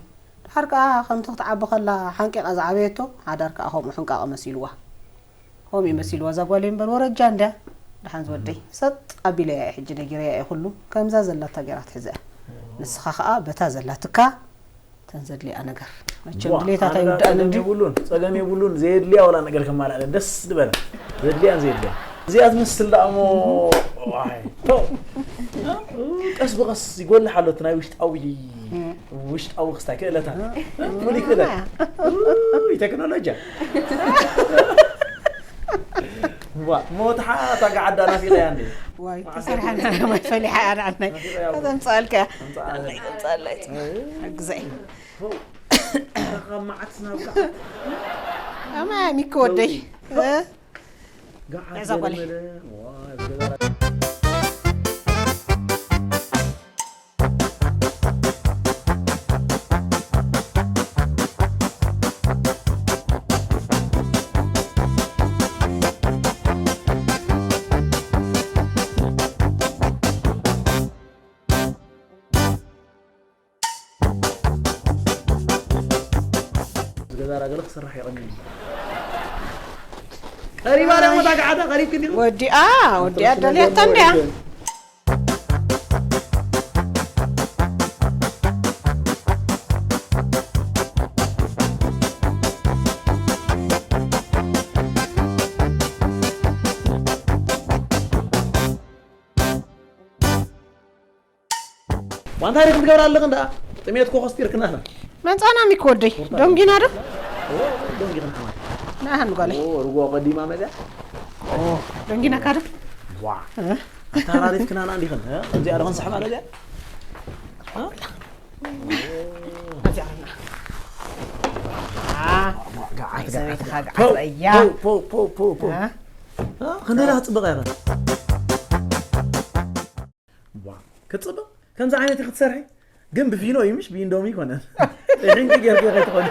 ደሓር ከኣ ከምቲ ክትዓቢ ከላ ሓንቂቓ ዝዓበየቶ፣ ሓዳር ከኣ ከምኡ ሕንቃቐ መሲልዋ። ከምኡ እዩ መሲልዋ እዛ ጓለይ እምበር ወረጃ እንድያ። ደሓን ዝወደይ። ሰጥ ኣቢለያ እየ ሕጂ ነጊረያ እየ ኩሉ። ከምዛ ዘላታ ገይራ ትሕዘ እያ። ንስኻ ከኣ በታ ዘላትካ ተን ዘድልያ ነገር። መቸም ዋ፣ ድሌታት ኣነ ኣይውዳእን ጸገም እንድዩ። የብሉን፣ ጸገም የብሉን። ዘየድልያ ወላ ነገር ከማልኣለን ደስ ዝበለ። ዘድልያን ዘየድልያን። እዚኣ ትመስል ደኣ እሞ፣ ዋይ፣ ቶ። ቀስ ብቐስ ይጎልሕ ኣሎ እቲ ናይ ውሽጣዊ፣ ውሽጣዊ ክስታይ ክእለታት። ትብል ይክእለት። ውይ፣ ቴክኖሎጂያ። ዋ፣ ሞትሓ እታ ገዓዳ ናፊቐያ እንዴ? ዋይ፣ ተሰሪሓ ንሕና ማይ ፈሊሓ እያ ንዓናይ። ናፊቐያ እያ። ከተምጽኣልካ እያ። ኣምጽኣ። ኣላይተምጽኣለይ። ሕግዘይ። ካብ መዓት ናብ ገዓት። ኣማ ሚኪ ወደይ። እ? ገዓት እዛ ጓል። ገለመለ። ዋ፣ ገዛ ዛራ ገለ ክስራሕ ይቐኒ። ቀሪባ ዳ ሞታ ገዓታ ቀሪብ ክንዲ። ወዲኣ፣ ወዲኣ ደልያታ እንድያ። ዋንታ ሪክ ትገብር ኣለኽ እንዳ ጥሜት ኮ ኮስቲርክናና። መጻና ሚክ ወደይ፣ ዶንጊና ዶ? ኦ፣ ዶንጊ ክንሓማ። ናሃን ጓለይ። ኦ፣ ርጎ ቀዲማ መዛ። ኦ፣ ዶንጊና ካዶ? ዋ። እ? ኣታራሪት ክናና እንዲኸን፣ እ? እዚኣ ዶ ክንስሕባ ነዚኣ? እ? እዚኣ ና። አ፣ ገዓት፣ ሰበይትኻ ገዓት። ገዓት እያ። ፖ፣ ፖ፣ ፖ፣ ፖ፣ ፖ። እ? እ? ክንደይ ደኣ ክጽብቕ እያ ኸ? ዋ፣ ክጽብቕ ከምዚ ዓይነት ክትሰርሒ ግን ብፊኖ እዩ ምሽ ብኢንዶሚ ይኮነን። ጥሒንኪ ጌርኪ ከይትኾኒ።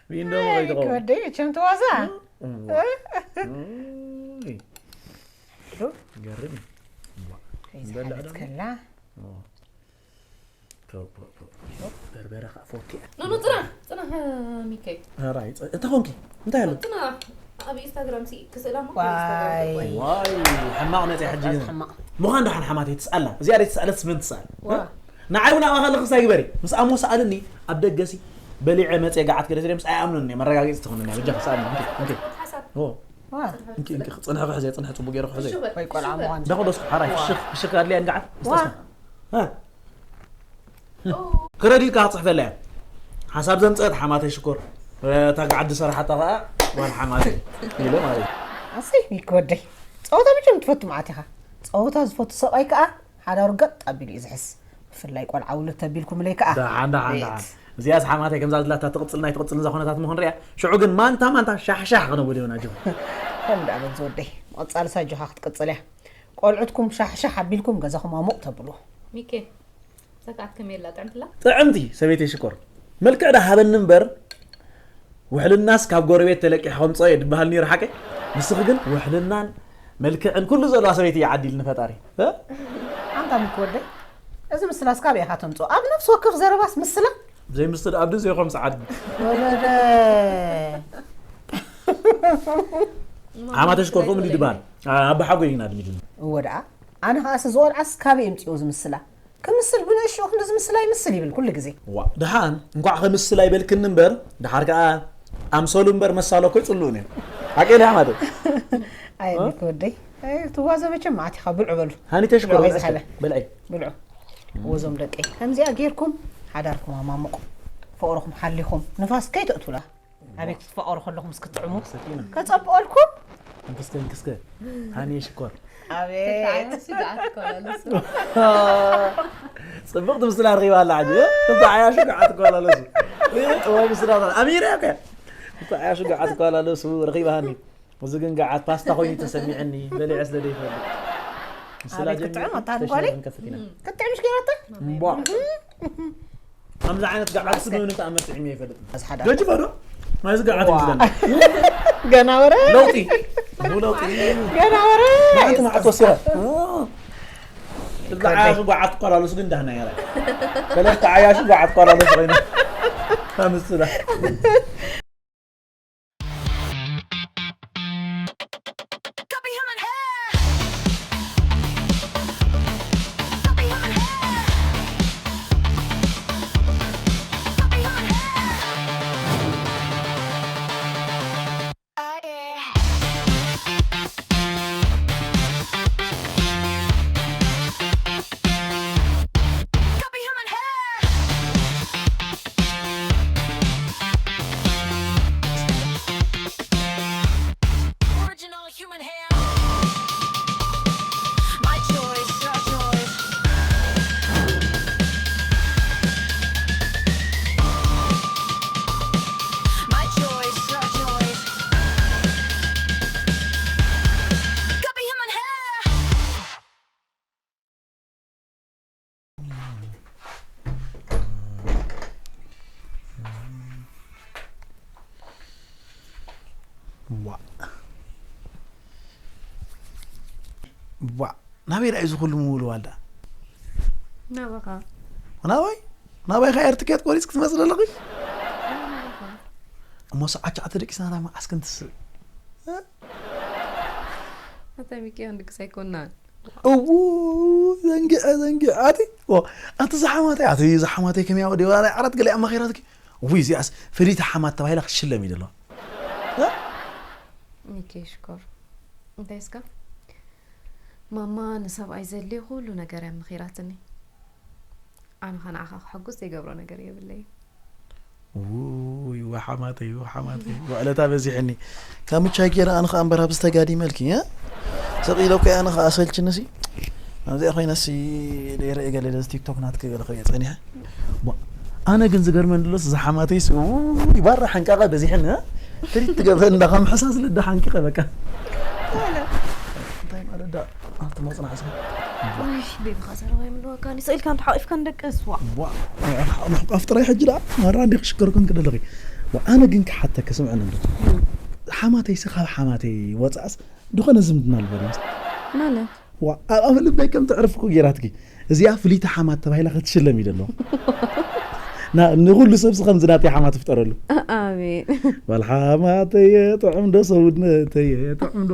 ብኢንዶሚ ከይትኾኒ። ወደይ መቸም ተዋዛ። እዋ። እይ። ዶ? ገርም እዩ። ዋ። ሒዛ በላ ሓለት ደሞ። ከላ። ኦ። ቶ፣ ቶ፣ ቶ። በርበረ ከዓ ፎኪ እያ። ኖ፣ ኖ፣ ጽናሕ፣ ጽናሕ፣ ሚከይ። ራይ፣ ጽ-፣ እንታይ ኾንኪ? እንታይ ኣሎ? ጽናሕ፣ ኣብ ኢንስታግራም ሲ ክስእላ እሞ፣ ዋይ። ኢንስታግራም ዋይ፣ ሕማቕ መጽያ ሕጂ ግን። ሕማቕ። ምዃን ደሓን ሓማተይ ትስኣላ። እዚኣ ደይ ትስኣለት ስምን ትስኣል። ዋ። ንዓይ እውን ኣብኣ ከለኽስ ኣይግበሪ። ምስ ኣሞ ሰኣልኒ፣ ኣብ ደገሲ በሊዐ መጽየ ገዓት ገለ ስለ ምስ ኣይኣምኑን እየ። መረጋገጺ ትኾንኒ እያ። በጃ ክስኣልኒ። እንኪ፣ እንኪ። ሓሳብ። ኦ። ዋ። እንኪ፣ እንኪ፣ ጽንሒ ክሕዘ፣ ጽንሒ ጽቡቅ ገይሩ ክሕዘ። ፍሽኽ በል፣ ወይ ቆልዓ ፍሽኽ በል። ምዃኑ። ደኹ ዶ ስሓራይ፣ ዋ። ፍሽኽ፣ ፍሽኽ ኣድልያ ንግዓት። ዋ። ስታስታ። እ። ኦ። ክረዲት ከዓ ክጽሕፈላ እያ። ሓሳብ ዘምጸት ሓማተይ ሽኮር። እታ ገዓት ዝሰራሓታ ከዓ ጓል ሓማተይ። ኢለ ማለት እዩ። ኣሰይ፣ ሚኪ ወደይ። ጸወታ መቸም ትፈቱ መዓት ኢኻ። ጸወታ ዝፈቱ ሰብኣይ ከዓ ሓዳሩ ገጥ ኣቢሉ እዩ ዝሕስ። ብፍላይ ቆልዓ ውልድ ተቢልኩምለይ ከዓ። ደሓን፣ ደሓን፣ ቤት። ደሓን። እዚኣስ ሓማተይ ከምዛ ዝላታ ትቕጽል ናይ ትቕጽል እዛ ኩነታት ምዃን ሪኣ። ሽዑ ግን ማንታ፣ ማንታ ሻሕሻሕ ክነብል ኢና ኣጆኹም። ከም ደኣ በል ዝወደይ። መቐጻልሳ ኣጆኻ ክትቅጽል እያ። ቆልዑትኩም ሻሕሻሕ ኣቢልኩም ገዛኹም ኣሙቕ ተብሉ። ሚኬ፣ እዛ ከዓት ከመይ ኣላ? ጥዕምቲ ኣላ? ጥዕምቲ፣ ሰበይተይ ሽኮር። መልክዕ ዳ ሃበኒ እምበር፣ ውሕልናስ ካብ ጎረቤት ተለቂሑ ከምጽኦ እየ ድበሃል ነይሩ ሓቀይ። ንስኺ ግን ውሕልናን መልክዕን ኩሉ ዘለዋ ሰበይቲ እያ ዓዲልኒ ፈጣሪ። እ? ኣንታ ሚኪ ወደይ፣ እዚ ምስላስ ካበይ ኢኻ ተምጽኦ? ኣብ ነፍሲ ወከፍ ዘረባስ ምስላ? ዘይምስል ኣብ ድዚ ይኾም ሰዓድ። ወለደ። ሓማተ ሽኮር ከምኡ ድበሃል። ኣባ ሓጎይ ኢና ድሚድን። እወ ደኣ፣ ኣነ ኸኣስ እዚ ቆልዓስ ካበይ የምጽኦ ዝምስላ? ክምስል ብንእሽኡ ክንዲ ዝምስል ኣይምስል ይብል ኩሉ ግዜ። ዋ፣ ደሓን እንኳዕ ከምስል ኣይበልክኒ እምበር፣ ደሓር ከኣ ኣምሰሉ እምበር መሳሎ እኮ ይጽልኡኒ እዮም። ሓቀይ ናይ ሓማተ። ኣይ፣ እ? ሚኪ ወደይ። ኣይ፣ ትዋዘ መቸም መዓት ኢኻ፣ ብልዑ በሉ። ሃኒ ተሽኮር ብልዑ ብልዒ ዝሓለ። እስከ፣ ብልዒ። ብልዑ። ወዞም ደቀይ፣ ከምዚኣ ጌርኩም ሓዳርኩም ኣማሙቑ። ፍቕርኹም ሓሊኹም፣ ንፋስ ከይተእቱላ። ኣቤት ክትፋቐሩ ከለኹም እስክትጥዕሙ። ሰኪና። ከጸብቐልኩም። እንክስከ፣ እንክስከ። ሃኒ ሽኮር። ኣቤት። ክልተ ዓይነት ስጋ ኣትኮላለሱ። ጽብቕቲ ምስላ ረኺባ ኣላ ዓዲ፣ እ? ክልተ ዓያሹ ገዓት ክኮላለሱ። እ? ወይ ምስላ ኣሚረ እኮ። ክልተ ዓያሹ ገዓት ክኮላለሱ ረኺባ ሃኒ። እዚ ግን ገዓት ፓስታ ኮይኑ ተሰሚዕኒ፣ በሊዐ ስለ ዘይፈልጥ። ምስላ ኣቤት ጀሚሩ ክትጥዕም ኣታ ተሽነ ንጓለይ? ክንከፍት ኢና። ክትጥዕምሽ ገይራታ? እምቧ። ከምዚ ዓይነት ገዓት ስግብን ተኣምር ጥዕሚ ኣይፈልጥን። ኣዝሓዳ። ገጅፈ ዶ? ናይዚ ገዓት ዋ። ይመስለኒ። ገና ወረ? ለውጢ። ብለውጢ። ገና ወረ? ማዕንቲ መዓት ወሲኸ። እዚ ዓያሹ ገዓት እኮ ኣላለሱ ግን ዳህና እያ። ሰለስተ ዓያሹ ገዓት እኮ ኣላለሱ ኮይኑ። ከምስላ። Original human hair. My choice, your choice. My choice, your choice. Copy human hair. ዋ። ዋ። ናበይ ደኣ እዩ ዝኹሉ ምውልዋል ደኣ? ናባኻ። ናባይ? ናባይ ኸኣ ኤር ትኬት ቆሪጽ ክትመጽእ ዘለኺ? ናባኻ። እሞ ሰዓት ሸዓተ ደቂስና ናይ መዓስ ክንትስእ? ኣታ ሚኪ ክንድቅስ ኣይኮናን። እዉ ዘንግዐ ዘንግዐ ኣቲ ዎ፣ ኣቲ ዝሓማተይ ኣቲ ዝሓማተይ ከመይ ወዲ ናይ ዓራት ገለ ኣማኺራትኪ። ውይ እዚኣስ ፍሊታ ሓማት ተባሂላ ክትሽለም እዩ ዘለዋ። ሚኪ ሽኮር እንታይ እስካ ማማ ንሰብኣይ ዘድልዮ ኩሉ ነገር እያ ምኺራትኒ። ኣነ ኸ ንዓኻ ክሕጉስ ዘይገብሮ ነገር የብለይ። ውይ ወሓማተይ ወሓማተይ ውዕለታ በዚሕኒ። ካብ ምቻይ ገይረ ኣነ ኸኣ እምበር ኣብዚ ተጋዲመልኪ እ ሰቂለኮ ኣነ ኸኣ ኣሰልችንሲ ኣብዚኣ ኮይነሲ ደይረ ገለ ዚ ቲክቶክ ናትክ ገለ ኸየ ጸኒሐ። ቧ፣ ኣነ ግን ዝገርመን ድሎስ ዝሓማተይስ ውይ ባራ ሓንቃቐ በዚሕኒ እ ትሪት ትገብረ እንዳ ከም ሕሳስ ልዳ ሓንቂቐ በቃ። እንታይ ማለት ዳ ኣብቲ መጽናዕ ስኻ ውይ ቤቢኻ ዘረባ የምልወካኒ ስኢልካ እንተሓቂፍካ ንደቅስ ዋ ዋ ምሕቋፍ ጥራይ ሕጂ ደኣ ማራ እንዲ ክሽከርኩም ክደለኺ። ዋ ኣነ ግን ክሓተኪ ስምዕኒ እንዶ ሓማተይሲ ካብ ሓማተይ ወጻእስ ዝኾነ ዝምድና ኣለዎ ዶ? ማለት ዋ ኣብ ኣፍ ልበይ ከም ትዕርፍኩ ጌራትኪ። እዚኣ ፍልይቲ ሓማት ተባሂላ ክትሽለም እዩ ደሎ። ንኩሉ ሰብሲ ከምዚ ናተይ ሓማት ይፍጠረሉ። ኣሜን በል ሓማተየ ጥዑም ዶ ሰውነተየ ጥዑም ዶ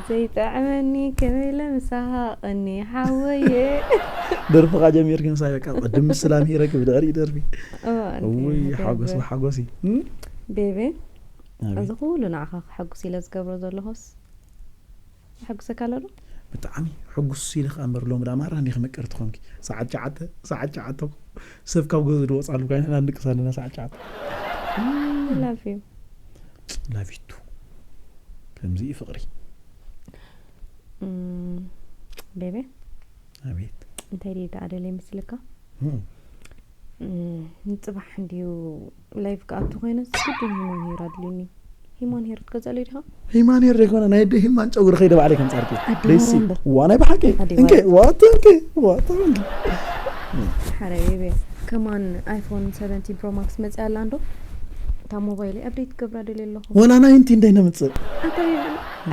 ዘይጠዕመኒ ከመይ ለምሳኻ ቀኒ ሓወየ ደርፍኻ ጀሚርኪ ምሳይ በቃ ቅድም ምስላ ምሂረኪ ብድሕሪኡ ደርፊ እዋ፣ እንታይ እውይ ነገር ሓጎስ ዶ? ብሓጎስ እዩ እም? ቤቤ ኣቤት። እዚ ኩሉ ንዓኻ ክሐጉስ ኢለ ዝገብሮ ዘለኹስ ይሐጉሰካ ኣሎ ዶ? ብጣዕሚ ሕጉስ ኢለ ከኣ እምበር ሎሚ ዳ ማራ እንዲኺ ምቅርቲ ኮንኪ ሰዓት ሸዓተ ሰዓት ሸዓተ እኮ ሰብ ካብ ገዝኡ ዝወፅኣሉ እኳ ንሕና ንድቅስ ኣለና ሰዓት ሸዓተ I love you ላቪቱ ከምዚ እዩ ፍቅሪ እም፣ ቤቤ ኣቤት እንታይ ድዩ ደኣ ደልየ ምስልካ እም። እም፣ ንፅባሕ እንድዩ ላይቭ ክኣቱ ኮይነ ግድን ሂማን ሄር ኣድልዩኒ ሂማን ሄር ትገዝኣለይ ዲኻ ሂማን ሄር ዘይኮነ ናይ ኣደ ሂማን ጨጉሪ ከይደ ባዕለይ ከምፃርኪ ኣደ ደይሲ ማርያም በል። ዋ ናይ ብሓቂ ኣደ እንከ ማርያም። ዋተ እንከ ዋተ እንከ ሓረ ቤቤ ከማን ኣይፎን ሰቨንቲን ፕሮ ማክስ መፅያ ኣላ እንዶ እታ ሞባይለይ ኣፕዴት ክገብራ ደልየ ኣለኹ ወላ ናይንቲ እንዳይ ነምፅእ ኣታ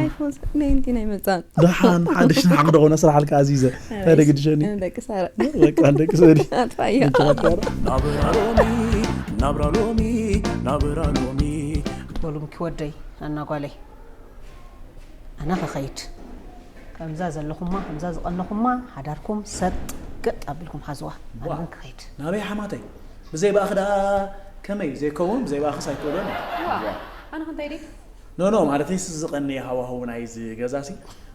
ኣይፎን ናይንቲ ናይ መፃን ደሓን ሓድሽ ንሓቕ ደኾነ ስራሕ ኣልካ ኣዚዘ እንታይ ደግድሸኒ ደቂ ሳረ በቃ ደቂ ሰዲ ኣጥፋያ ናብራ ሎሚ ናብራ ሎሚ ናብራ ሎሚ በሉ ምኪ ወደይ ኣና ጓለይ ኣነ ክኸይድ ከምዛ ዘለኹማ ከምዛ ዝቐነኹማ ሓዳርኩም ሰጥ ገጥ ኣቢልኩም ሓዝዋ ኣነ ግን ክኸይድ ናበይ ሓማተይ ብዘይ ባእኺ ደኣ ከመይ ዘይከውን ብዘይ ባእኺስ ኣይክእሎን እዩ ዋ ኣነ ክንታይ ደይ ኖ ኖ ማለተይስ ዝቐነየ ሃዋህው ናይዚ ገዛሲ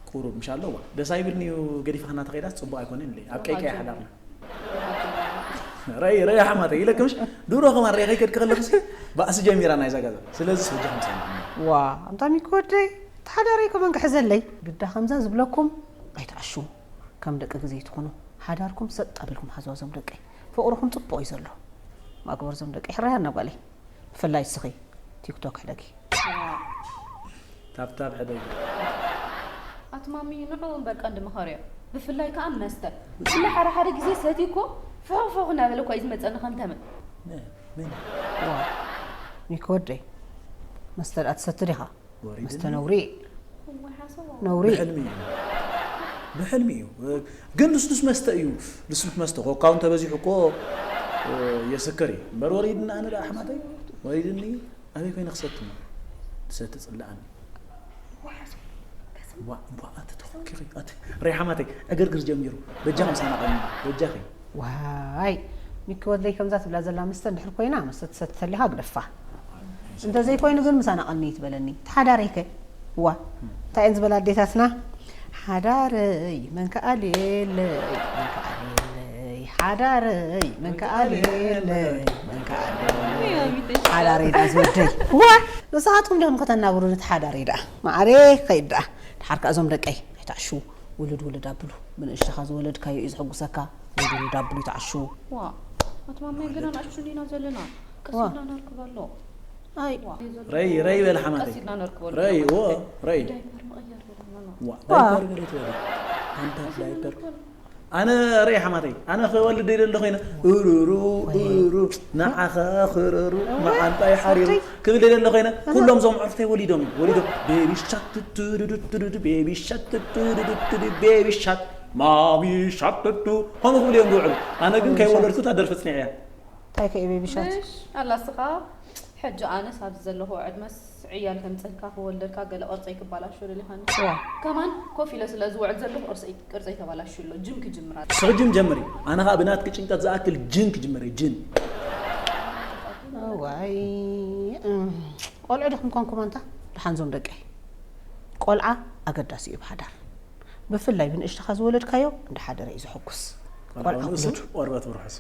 ቁሩብ ምሽ ኣለዋ ደስ ኣይብልኒ እዩ ገዲፍኻ እናተኸይዳስ ፅቡቕ ኣይኮነን ኢለ ኣብ ቀይቀይ ሓዳርና ረይ ረይ ሓማተይ ኢለክምሽ ድሮ ከማን ረይ ከይከድክ ከለኽሲ ባእሲ ጀሚራ ናይዛ ገዛ ስለዚ ስበጃ ከምሳ ዋ ኣምጣሚ ክወደይ ተሓዳረይ ከመን ክሕዘለይ ግዳ ከምዛ ዝብለኩም ኣይትዓሹ ከም ደቂ ግዜ ትኹኑ ሓዳርኩም ሰጥ ኣቢልኩም ሓዝዋ ዞም ደቀይ ፍቕርኹም ፅቡቕ እዩ ዘሎ ማግበር ዞም ደቀይ ሕራይ ኣናጓለይ ብፍላይ እስኺ ቲክቶክ ሕደጊ ታብታብ ሕደጊ ኣቲ ማሚ ንዑ እምበር ቀንዲ መኸርዮ ብፍላይ ከዓ መስተ ብፍላይ ሓደ ሓደ ግዜ ሰቲ እኮ ፍሕፍሕ እናበለ እኳ እዩ ዝመፀኒ ከም ተመን ዋ ሚኪ ወደይ መስተ ደኣ ትሰቲ ዲኻ መስተ ነውሪ ነውሪ ብሕልሚ እዩ ብሕልሚ እዩ ግን ልስሉስ መስተ እዩ ልስሉስ መስተ ኮካው እንተበዚሑ እኮ የስክር እዩ እምበር ወሪድና ኣነ ደኣ ኣሕማተይ ወሪድኒ ኣበይ ኮይነ ክሰቲ እሞ ትሰቲ ፅላኣኒ ሬሓማተይ ዕግርግር ጀሚሩ በጃ ከምሳና ቀኒ በጃኺ ዋይ ሚኪ ወድለይ ከምዛ ትብላ ዘላ መስተ እንድሕር ኮይና መስተ ትሰቲ ተሊኻ ግደፋ እንተዘይኮይኑ ግን ምሳና ቀኒ ትበለኒ ተሓዳረይከ ዋ እንታይ እየን ዝበላ ኣዴታትና ሓዳረይ መንከኣል የለይ መንከኣል የለይ ሓዳረይ መንከኣል የለይ መንከኣል የለይ ሓዳረይ ዳ ዝወደይ ዋ ንስኻትኩም ዲኹም ከተናብሩ ነቲ ሓዳረይ ደኣ ማዕረ ከይድ ደኣ ድሓር ከኣ እዞም ደቀይ ኣይትዓሽዉ ውሉድ ውሉድ ኣብሉ ብንእሽተኻ ዝወለድካዮ እዩ ዝሕጉሰካ ውሉድ ውሉድ ኣብሉ ይትዓሽዉ ዋ ኣቲ ማማይ ገና ንኣሽቱ እንዲና ዘለና ቀስ ኢልና ነርክብ ኣሎ ኣይ ረይ ረይ በል ሓማተይ ቀስ ኢልና ነርክበሉ ረይ ዎ ረይ ዳይፐር መቐየር በለና ዋ ዳይፐር ገለ ትበል ኣንታ ዳይፐር ኣነ ርኤ ሓማተይ ኣነ ክወልድ ደለ እንዶ ኮይነ እሩሩ እሩ ንዓኸ ክርሩ መዓንጣይ ሓሪሩ ክብል ደለ እንዶ ኮይነ ኩሎም ዞም ዕርፍተይ ወሊዶም እዩ ወሊዶም ቤቢ ሻክ ቱቱዱዱዱዱ ቤቢ ሻክ ቱቱዱዱዱ ቤቢ ሻክ ማሚ ሻክ ቱቱ ከምኡ ክብል እዮም ዝውዕሉ ኣነ ግን ከይወለድኩ እታ ደርፊ ፅኒዐ እያ እንታይ ከ ቤቢ ሻክ ምሽ ኣላ ስኻ ሕጂ ኣነስ ኣብዚ ዘለኹ ዕድመስ ዕያል ከምፀልካ ክወልደልካ ገለ ቅርፀይ ክባላሾ ደሊኻኒ። ዋ ከማን ኮፍ ኢለ ስለ ዝውዕል ዘለኹ ቅርፀይ ቅርፀይ ተባላሹ ኣሎ። ጅም ክጅምር ኣለ። ስኽጅም ጀምሪ። ኣነ ኸዓ ብናትኪ ጭንቀት ዝኣክል ጅን ክጅምር እየ፣ ጅን። ዋይ እም፣ ቆልዑ ዲኹም ኮንኩም ኣንታ ደሓን ዞም ደቀይ። ቆልዓ ኣገዳሲ እዩ ብሓዳር፣ ብፍላይ ብንእሽትኻ ዝወለድካዮ እንዳሓደረ እዩ ዝሕጉስ። ቆልዓ ውለዱ። ቆርበት ብርሑስ።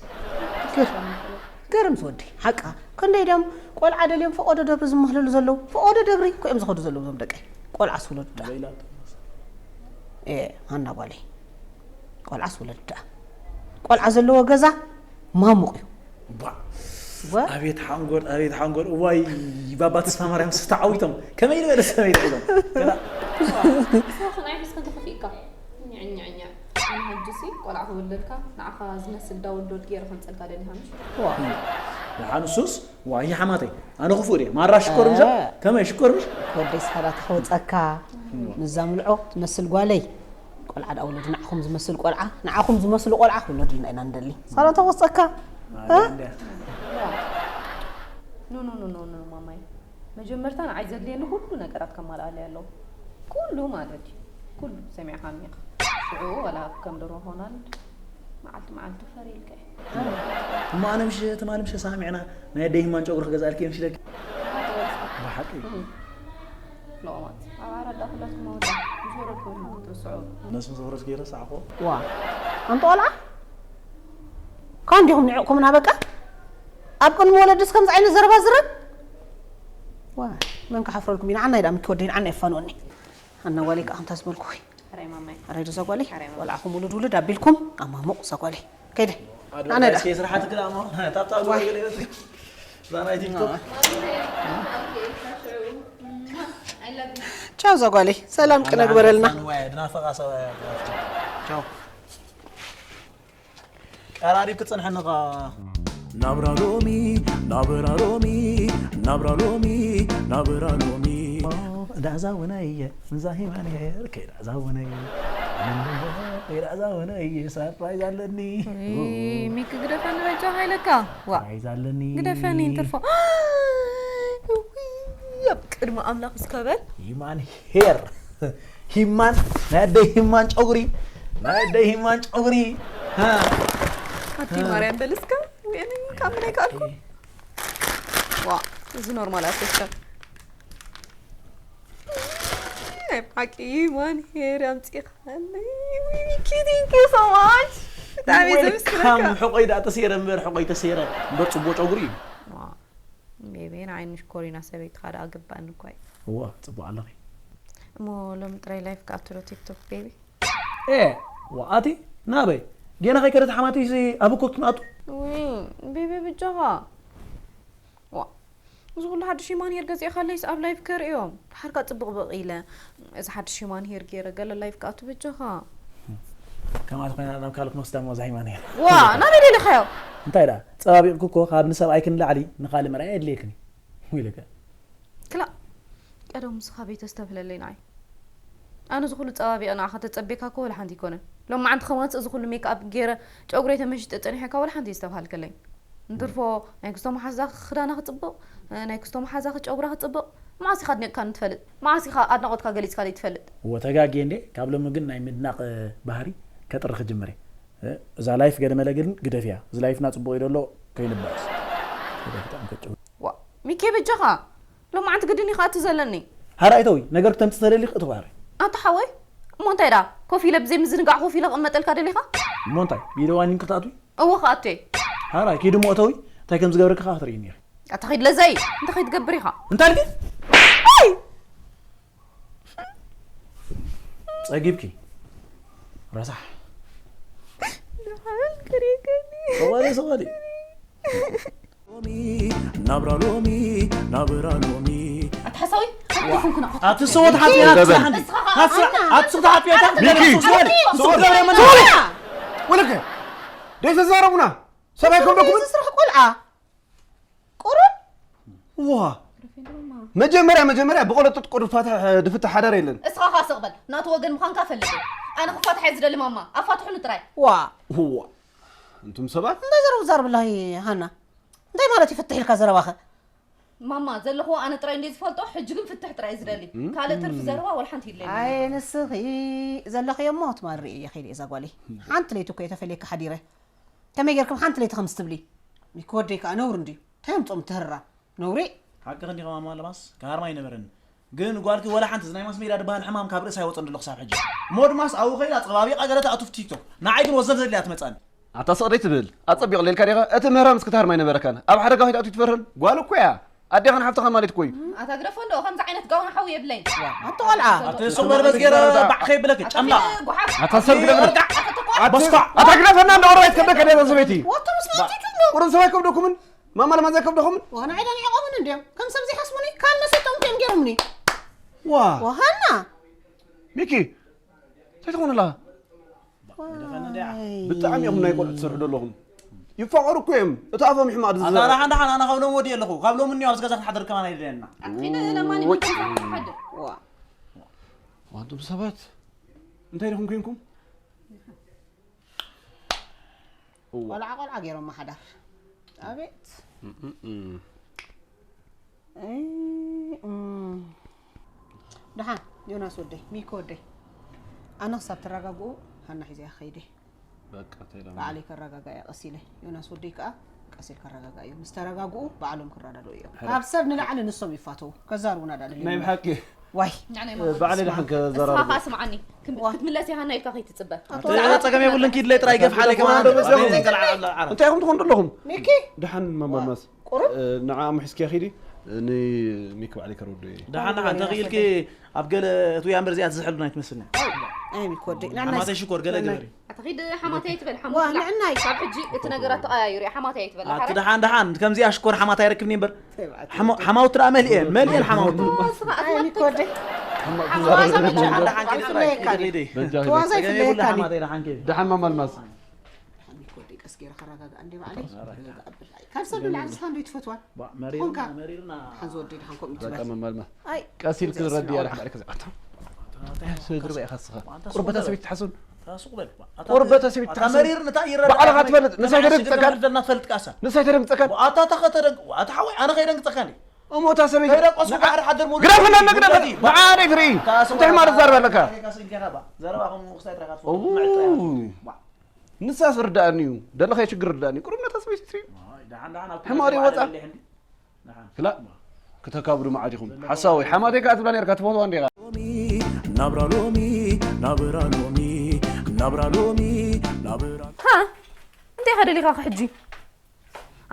ገርም ዝወዲ ሓቃ። ክንደይ ድዮም ቆልዓ ደልዮም ፈቆዶ ደብሪ ዝመህለሉ ዘለዉ? ፈቆዶ ደብሪ እኮ እዮም ዝኸዱ ዘለዉ ዞም ደቀይ። ቆልዓ ስውለዱ ደኣ። በይላ ኤ ሃና ጓለይ፣ ቆልዓ ስውለዱ ደኣ። ቆልዓ ዘለዎ ገዛ ማሙቕ እዩ። ቧ። ወ- ኣቤት ሓንጎል፣ ኣቤት ሓንጎል። እዋይ፣ ባባ ተስፋ ማርያም ስተዓዊቶም ከመይ ዝበለ ሰበይቲ ኢሎም። ገና ንስኻ ክንኣይ ሒዝካ እንተኸፊእካ። ኛኛኛ። ኣነ ሕጂሲ ቆልዓ ክወልደልካ ንዓኻ ዝመስል ዳውንሎድ ገይረ ከምፀልካ ደሊኻ ምሽ? ዋ ደሓን እሱስ፣ ዋይ ሓማተይ፣ ኣነ ክፉእ ድየ? ማራ ሽኮር ምሽ? እ። ከመይ ሽኮር ምሽ? ወደይ ስኻላ ተኸውፀካ። ንዛ ምልዖ ትመስል ጓለይ። ቆልዓ ደኣ ውለዱ፣ ንዓኹም ዝመስል ቆልዓ፣ ንዓኹም ዝመስሉ ቆልዓ ክውለዱልና ኢና ንደሊ። ስኻላ ተኸውፀካ። እ? እንድያ። ኖ ኖ ኖ ኖ ኖ ማማይ፣ መጀመርታ ንዓይ ዘድልየኒ ኩሉ ነገራት ከማልኣለይ ኣለዎ። ኩሉ ማለት እዩ። ኩሉ ሰሚዕካኒ ኢኻ። ሽዑ ወላ ከም ደርሆ ሆላንድ መዓልቲ መዓልቲ ፈርየልካ እየ። እሞ ኣነ ምሽ ትማሊ ምሽ ሰማሚዕና ናይ ኣደይ ህማን ጨጉሪ ክገዝኣልኪ እየ ምሽ ኢለኪ። ብሓቂ ሎማት ኣብ ዓራዳ ኩላትኩም ኣወዳ ምስ ወረድኩም ኢኹም ክትርስዑ። ነስ ምስ ወረድኪ ረሳዕኹ። ዋ ኣንተ ቆልዓ ካብ እንዲኹም ንዕቕኩምና በቃ። ኣብ ቅድሚ ወለድስ ከምዚ ዓይነት ዘረባ ዝረብ? ዋ መን ክሓፍረልኩም እዩ? ንዓና እዩ ደኣ ምኪ ወደይ፣ ንዓና የፋንወኒ። ኣና ጓለይ ከዓ ከምታ ዝበልኩ ወይ ሕራይ ማማይ። ኣራይ ዶ ዘጓለይ ሕራይ ማማይ። ቆልዓኹም ውሉድ ውሉድ ኣቢልኩም ኣማሙቕ ዘጓለይ። ከይደ ኣነ ዳ ኣድቨርታይዝ ከይስራሓትኪ ደኣ እሞ ታብታብ ገለ ገለ እትሪ። እዛ ናይ ቲክቶክ ቻው ዘጓለይ፣ ሰላም ቅነ ግበረልና። ድናፈቃ ሰብኣያ። ቻው። ቀራሪብ ክጽንሐኒ ኸ። ናብራ ሎሚ ናብራ ሎሚ ናብራ ሎሚ ናብራ ሎሚ ዳዛ ወናየ ምዛ ሂማን ሄር ከይዳዛ ወናየ ከይዳዛ ወናየ ሳርፕራይዝ ኣለኒ። ሚኪ ግደፈኒ በጃኻ ኢለካ። ዋ ሰርፕራይዝ ኣለኒ። ግደፈኒ እንትርፎ። ኣብ ቅድሚ ኣምላኽ እስከበል። ሂማን ሄር ሂማን ናይ ኣደይ ሂማን ጨጉሪ ናይ ኣደይ ሂማን ጨጉሪ። ሃ። ኣቲ ማርያም በልስካ። ወይኔ ካብ ምን ኣይከኣልኩ። ዋ እዚ ኖርማል ኣትስካ። ሓቂ ማን ሄር ኣምፂኻለይ። ኪቲንኪ ሶማች ብጣዕሚ ወይልካም ዘምስለካ። ሕቆይ ደኣ ተሰይረ እምበር ሕቆይ ተሰይረ እምበር ፅቡቅ ጨጉሪ እዩ። ቤቢ ንዓይኒ ሽኮሪና ሰበይትኻ ደኣ ግባእኒ እኳ እዩ። እዋ ፅቡቅ ኣለኺ። እሞ ሎሚ ጥራይ ላይፍ ክኣቱ ዶ ቲክቶክ ቤቢ? ኤ ዋኣቲ ናበይ ጌና ከይከደት ሓማተይሲ ኣብ እኮ ክትንኣቱ። ውይ ቤቢ ብጃኻ። ዋ እዚ ኩሉ ሓድሽ ሂማን ሄር ገዚእኻለይስ ኣብ ላይፍ ከርእዮም። ድሓርካ ጽቡቕ ብቕ ኢለ እዚ ሓድሽ ሂማን ሄር ገይረ ገለ ላይፍ ክኣቱ ብጃኻ። ከማት ኮይና ናብ ካልእ ክንወስዳ እሞ እዛ ሂማን ሄር። ዋ ናበይ ደሊኻዮ? እንታይ ደኣ ጸባቢቕኩ እኮ ካብ ንሰብኣይኪ ንላዕሊ ንኻልእ መርኣያ የድልየክን እዩ ኢሉካ። ክላእ ቀደም ምስ ካበይ ተስተብህለለይ ንዓይ። ኣነ እዚ ኩሉ ጸባቢቐ ንዓኻ ተጸቤካ እኮ ወላ ሓንቲ ኣይኮነን። ሎማዓንቲ ከማንስ እዚ ኩሉ ሜክኣፕ ገይረ ጨጉረይ ተመሺጠ ጸኒሐካ ወላ ሓንቲ የስተብሃልከለይ። እንትርፎ ናይ ክስቶ መሓዛኺ ክዳና ክጽብቕ፣ ናይ ክስቶ መሓዛኺ ጨጉራ ክጽብቕ። መዓስ ኢኻ ኣድኒቕካኒ ትፈልጥ? መዓስ ኢኻ ኣድናቖትካ ገሊጽካለይ ትፈልጥ? እወ ተጋግየ እንዴ ካብ ሎሚ ግን ናይ ምድናቕ ባህሪ ከጥሪ ክጅምር እየ። እዛ ላይፍ ገለ መለ ግን ግደፍያ። እዚ ላይፍና ጽቡቕ እዩ ደሎ ከይንባእስ። ተጋፊጣ እንከጭው። ዋ ሚኬ በጃኻ ሎማዓንቲ ግድን ኢኻ እቲ ዘለኒ። ሃራይ ተዊ ነገር ክተምጽእ ተደሊኽ እትባህሪ። ኣታ ሓወይ እሞ እንታይ ደኣ ኮፍ ኢለ ብዘይ ምዝንጋዕ ኮፍ ኢለ ክቕመጠልካ ደሊኻ? እሞ እንታይ ቪድዮ ዋኒን ክትኣትዊ? እወ ክኣቱ እየ። ሃራይ ኪድ እሞ እተዊ እንታይ ከም ዝገብረካ ከዓ ክትርእይኒ ኢኺ። ኣታ ኺድ ለዘይ እንታይ ከይትገብር ኢኻ? እንታይ ልኪ? ጸጊብኪ ረሳሕ። ደሓን ክሪከኒ። ሰዋሊ ሰዋሊ። ሎሚ ናብራ ሎሚ ናብራ ሎሚ ኣታ ሓሳዊ ኣትኹንኩና ኣቲ ሰወት ሓጥያ ኣቲ ሓንቲ ኣቲ ሰወት ሓጥያ ኣቲ ሚኪ! ሰወት ሰወት! ገረ መን ወለከ ደይ ተዛረቡና ሰብኣይ ከም ደኩም እዚ ስራሕ ቆልዓ ቁሩብ ዋ መጀመርያ መጀመርያ ብቆለጡጥ ቁዱፋታ ድፍታ ሓዳር የለን እስኻ ኻዓ ስቕ በል ናቱ ወገን ምዃንካ ፈልጥ እየ ኣነ ክፋትሕ እየ ዝደሊ ማማ ኣፋትሑኒ ጥራይ ዋ ዋ እንቱም ሰባት እንታይ ዘረቡ ዛርብላ ሃና እንታይ ማለት ይፍትሕ ኢልካ ዘረባኸ ማማ ዘለኹዎ ኣነ ጥራይ እንደ ዝፈልጦ፣ ሕጂ ግን ፍትሕ ጥራይ ዝደሊ። ካልእ ትርፊ ዘረባ ወላ ሓንቲ የለይን። ኣይ ንስኺ ዘለኽዮ እሞ ትማል ርእየ እየ ከይደ እዛ ጓለይ። ሓንቲ ለይቲ እኮ እየ ተፈልየካ ሓዲረ። ከመይ ጌርኩም ሓንቲ ለይቲ ከምዚ ትብሊ? ሚኪ ወደይ ከኣ ነውሪ እንድዩ። እንታይ ኣምጾም ትህራ? ነውሪ። ሓቅኺ እንዲኺ ማማ ለማስ፣ ክሃርም ኣይነበረን። ግን ጓልኪ ወላ ሓንቲ እዚ ናይ ማስ ሜድያ ዝበሃል ሕማም ካብ ርእሳ ኣይወጸን ዘሎ ክሳብ ሕጂ። እሞ ድማስ ኣብኡ ኸይዳ ጸባቢቓ ገለ ትኣቱ ቲክቶክ። ንዓይ ግን ወዘፍ ዘድልያ ትመጻኒ። ኣታ ስቕ ደይትብል፣ ኣጸቢቑ ሌልካ ዲኻ? እቲ ምህራምስ ክትሃርም ኣይነበረካን። ኣብ ሓደጋ ከይትኣቱ ኣይትፈርን። ጓል እኮ እያ። ኣዴኻን ሓፍትኻን ማለት እኮ እዩ። ኣታ ግደፎ እንዶ፣ ከምዚ ዓይነት ጋውን ሓው የብለይን። ኣቲ ቆልዓ። ኣቲ ሱቕ በል በዝጌረ ባዕ ከይብለኪ፣ ጨምላ። ኣቲ ጉሓፍ። ኣታ ሰብ ግደፍ። ኣቲ ቆልዓ። ኣቲ በስኳዕ። ኣታ ግደፈና እንዶ ኦሮባይት ከብደካ ደዛ ሰበይቲ። ወቶም ስማዕቲ ትብሉ። ቁሩብ ሰብ ኣይከብደኩምን? ማማ ለማዝ ኣይከብደኹምን? ዋና ዒዳን ይቆምን እንዲዮም። ከም ሰብ ዘይሓስቡኒ፣ ካን መሰጦም ከይም ገይሮምኒ። ዋ። ዋሃና። ሚኪ፣ እንታይ ትኾን ኣለኻ? ዋይ። ብጣዕሚ ኢኹም ናይ ቆልዑ ትሰርሑ ዘለኹም። ይፋቐሩ እኮ እዮም። እቲ ኣፎም ይሕማቕ ኣታ ዝዘርእ። ደሓን ደሓን፣ ኣነ ካብ ሎሚ ወዲእ ኣለኹ። ካብ ሎሚ እኒኦ ኣብዚ ገዛ ክንሓድር ከማን ኣይደልየና። ኣትኺደ ለማኒ ወይ። መጠን ትሓድር። ዋ። ዋንቱም ሰባት፣ እንታይ ዲኹም ኮንኩም? እዋ። ቆልዓ ቆልዓ ገይሮም ሓዳር። ኣቤት። እም፣ እም፣ እም። እይ፣ እም። ደሓን ዮናስ ወደይ፣ ሚኪ ወደይ። ኣነ ክሳብ ተረጋግኡ ሃና ሒዘያ ከይደ። በቃ፣ እንታይ ኢሎም? ባዕለይ ከረጋግኣ እየ ቀስ ኢለ። ዮናስ ወደይ ከኣ ቀስ ኢልካ ኣረጋግኣዮ። ምስ ተረጋግኡ ባዕሎም ክረዳድኡ እዮም። ሕረ። ካብ ሰብ ንላዕሊ ንሶም ይፋተዉ። ከዛርቡና ዳኣ ደልዮም። ናይ ብሓቂ። ዋይ። ንዓና እ፣ ባዕለይ ደሓን ከዘራርቦ። እስኻ ኸኣ ስምዓኒ። ክም-፣ ዋ። ክትምለስ ኢኻ ሃና ኢልካ ከይትጽበ። ኣቶ ኣታ ጸገም የብሉን፣ ኪድ ለይ ጥራይ ገፍ ሓለይ ከማን ዶ በዚኦም እንታይ ኢኹም ትኾኑ ዘለኹም? ሚኪ? ደሓን ማማ ኣልማዝ። ቁሩብ? እ፣ ንዓ ኣሞ ሒዝኪያ ኺዲ፣ እ፣ ንሚኪ ባዕለይ ከረድኦ እየ። ደሓን፣ ደሓን፣ ተኽኢልኪ ኣብ ገለ እቲ ወያ እምበር እዚኣ ትዝሕሉ ናይ ትመስልኒ። ኣይ፣ ሚኪ ወደይ፣ ንዓና ሓማተይ ሽኮር ገለ ንዓና ግበሪ። ኣታ ኺድ ሓማተይ ኣይትበል፣ ዋ፣ ሓሙላ። ንዕናይ። ካብ ሕጂ እቲ ነገራት ተቐያይሩ እዩ፣ ሓማተይ ኣይትበል፣ ኣቲ ሓራይ? ደሓን፣ ደሓን፣ ከምዚኣ ሽኮር ሓማተይ ኣይረክብን እየ እምበር። ተባዕታይ። ሓማ-፣ ሓማውቲ ደኣ መሊኤን፣ መሊኤን ሓማውቲ። ኦ፣ ስኻ ኣይ፣ ኣስማት ሚኪ ወደይ። ሓማውቲ ተዋዛ ዘረባ ብቻ። ደሓን፣ ደሓን፣ ኪድ ጥራይ፣ ተዋዛ ኪድ ይፍለየካ ተይ፣ ድዩ? ተይ፣ ተይ። በጃ። ተዋዛ ጸገም የብሉን፣ ይፍለየካ ድዩ? ሓማተይ ደሓን ኪድ። ደሓን፣ ሚኪ ወደይ። ደሓን፣ ሚኪ ወደይ፣ ቀስ ገይረ ከረጋግኣ እንደ ባዕለይ። ኣረ። ከረጋግኣ ኣብል። ኣይ፣ ካብ ሰብ ንላዕሊ ንስኻ እንዶ ትፈትዋ። ባ፣ መሪርና፣ ኮንካ። መሪርና። ሓንዚ ወደይ፣ ደሓን ከምኡ ትበል። በቃ፣ መማልማ። ኣይ፣ ቀስ ኢልኪ ዝረድእ እያ፣ ዳሕማዕሪ ከዚኣ። ኣታ፣ እንታይ ስድሪ በይ ኢኻ ንስኻ? ኣታ ቁርበታ ሱቕ ሰበይቲ በል። ትሓስብ? ኣታ ሱቕ በል። ኣታ ቁርበታ ሰበይቲ ኣታ ትሓስብ? መሪር እንታይ ይረዳእ? ባዕልኻ ትፈልጥ፣ ንሳ ኣታ ኣይተደንግጸካን? ሽግር ዘለና ትፈልጥ ካሳ። ንሳ ኣይተደንግጸካን? ኣታ፣ ኣታ ከተደንግ-፣ ኣታ ሓወይ፣ ኣነ ከይደንግጸካን እየ። እሞ እታ ሰበይቲ ከይደቆስኩ ባዕሪ ሓደር ሙሉ ግደፍና፣ ግደፍ። በዚ። ንዓ ደይ ትርኢ። ኣታ ሱቕ እንታይ በል። ማለት ዛረባ ኣለካ? ኣታ ከይካ ስኢልካ ኢኻ ባ። ዘረባኹም ውስጣ ይትረካ ትፈልጡ። ኦው። ምዕጥ ጥራይ ኢኻ። ባ። ንሳስ ርዳእኒ እዩ። ደለኻዮ ሽግር ርዳእኒ። ቁሩብ ነታ ሰበይቲ ትርኢ። ኣይ፣ ደሓን፣ ደሓን፣ ኣብ ሕማቕ ድዩ ወጻ? ደሓን። ክላ፣ ክተካብዱ መዓት ኢኹም። ሓሳዊ፣ ሓማተይ ከኣ ትብላ ነርካ፣ ትፈትዋ እንዲኻ። ሎሚ፣ ናብራ ሎሚ፣ ናብራ ሎሚ፣ ናብራ ሎሚ፣ ናብራ ሃ? እንታይ ኢኻ ደሊኻ ሕጂ?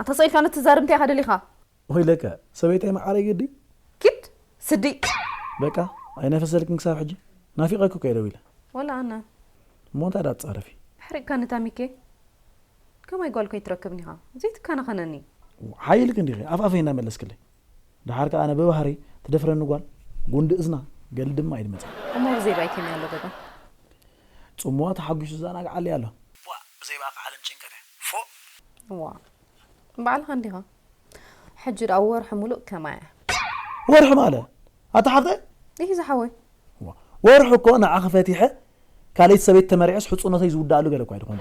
ኣታ ስቕ ኢልካ ነትዛረብ እንታይ ኢኻ ደሊኻ? ሆይ ለከ፣ ሰበይተይ መዓረይ ግዲ? ኪድ፣ ስዲ። በቃ፣ ኣይነፈሰልክን ክሳብ ሕጂ? ናፊቐኪ እኮ እየ ደዊለ። ወላ ኣነ። እሞ እንታይ ደኣ ትጻረፊ? ኣሕሪቕካኒ እታ ሚኬ። ከማይ ጓል ከይትረክብን ኢኻ። ዘይትከናኸነኒ። ሓይልኪ እንዲኺ፣ ኣፍ ኣፈይ እናመለስክለይ። ደሓር ከኣ ኣነ ብባህሪ ትደፍረኒ ጓል፣ ጉንዲ እዝና፣ ገልድማ እዩ ዝመጽእ። እሞ ብዘይ ባይ ከመይ ኣሎ ገዛ? ጽምዋ ተሓጒሱ ዝዘናግዓለይ ኣሎ። ዋ፣ ብዘይ ባኻ ዓለም ጭንቀት እያ። ፎእ! ዋ፣ ባዕልኻ እንዲኻ። ሕጂ ደኣ ወርሒ ሙሉእ ከማያ። ወርሒ ማለት? ኣታ ሓፍተይ? ይህ ዝሓወይ። ዋ፣ ወርሒ እኮ ንዓኺ ፈቲሐ፣ ካልኣይቲ ሰበይቲ ተመሪዐስ ሕጹነተይ ዝውዳእሉ ገለ እኳ ኣይድኾን።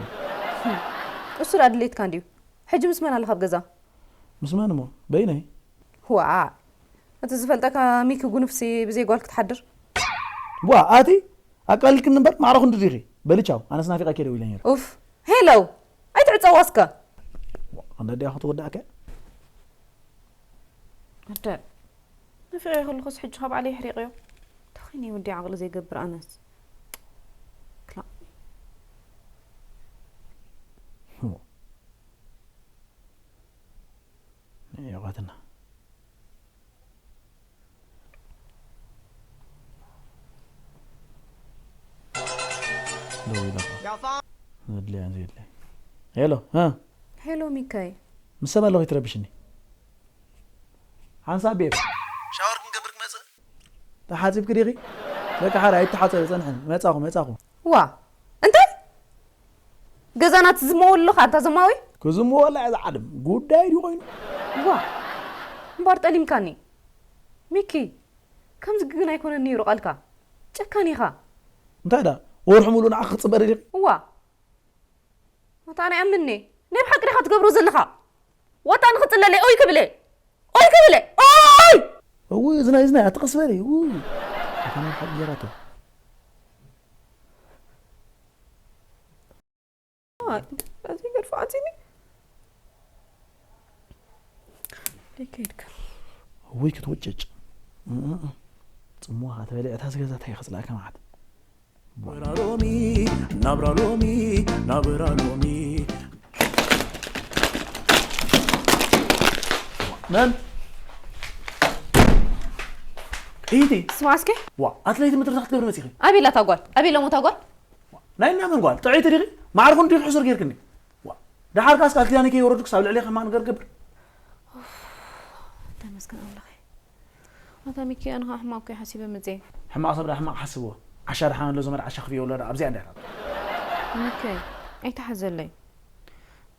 እሱ ደኣ ድሌትካ እንድዩ። ሕጂ ምስ መን ኣለኻ ኣብ ገዛ? ምስ መን እሞ? በይነይ። ዋእ! እቲ ዝፈልጠካ ሚኪ ጉኑፍሲ ብዘይ ጓል ክትሓድር? ዋ፣ ኣቲ ኣቃሊልክኒ እምበር ማዕረ ክንዲ ዲኺ? በሊ ቻው፣ ኣነስ ናፊቐኪ እየ ደዊለ ነይረ። ኡፍ! ሄሎ! ኣይትዕጸዋ እስከ! ዋ፣ ክንደይ ኣዲኣ ክትወድኣካ? ኣደ፣ ናፊቐዮ ከለኹስ ሕጂ ካብ ዓለይ ኣሕሪቐዮ። እንታይ ኾይነ ወዲ ዓቕሊ ዘይገብር ኣነስ። ክላእ። ዋ። የቐትና። ደዊላ። ዘድልያ ዘድልያ። ሄሎ፣ እ? ሄሎ፣ ሚካይ። ምስ ሰብ ኣለኹ፣ ይትረብሽኒ። ሓንሳብ ቤብ። ሻወር ክንገብር ክመጽእ? ተሓጺብኪ ዲኺ? በቃ፣ ሓራይ ኣይተሓጸበ፣ ጸንሐ። መጻኹ፣ መጻኹ። ዋ፣ እንታይ? ገዛና ትዝመወሉ ኣለኻ፣ ኣንታ ዘማዊ? ክዝመወላ እያ ዝዓለም። ጉዳይ ድዩ ኮይኑ? ዋ፣ እምበኣር ጠሊምካኒ። ሚኪ፣ ከምዚ ግን ኣይኮነን ነይሩ ቃልካ። ጨካን ኢኻ። እንታይ ደኣ? ወርሒ ሙሉእ ንዓኺ ክጽበ ደሊኺ? እዋ። ኣታ ኣነ ይኣምንኒ። ናይ ብሓቂ ዲኻ ትገብሮ ዘለኻ? ዋጣ ንኽጽለለይ ኦይ ክብለ። ኣይከበለ። ኦይ! እውይ፣ እዝናይ፣ እዝናይ፣ ኣትቐስ በሊ። እውይ። ኣታ ናይ ሓቂ ጌራቶ። ኣይ፣ ኣዚ ገርፍ ኣዚኒ። ደይ ከይድካ። እውይ፣ ክትውጭጭ። እእ፣ እእ። ጽምዋ ተበሊዐ፣ እታ ዝገዛእታ ይኸጽላእካ መዓት። ናብራ ሎሚ፣ ናብራ ሎሚ፣ ናብራ ሎሚ። መን? ኢቲ። ስማ እስኪ። ዋ፣ ኣትለይቲ ምድሪ ክትገብሪ መጺኺ? ኣበይ ኣላ እታ ጓል? ኣበይ ኣላ እታ ጓል? ናይ እና መን ጓል? ጥዕይቲ ዲኺ? ማዕርኹን ዲኺ ሕሱር ጌርክኒ? ዋ፣ ደሓር ካስ ቃል ኪዳነይ ከይወረድኩስ ኣብ ልዕሌ ከማን ገር ገብር? ተመስገን ኣምላኸይ። ኣታ ሚኪ፣ ኣነ ኸዓ ሕማቕ እኮ እየ ሓሲበ መፅየ። ሕማቕ ሰብ ደኣ ሕማቕ ሓስብዎ። ዓሻ ደሓን ኣሎ ዘመድ ዓሻ ክፍዮ ኣሎ ደኣ ኣብዚኣ እንዳ ኢኻ። ሚኪ፣ ኣይትሓዘለይ።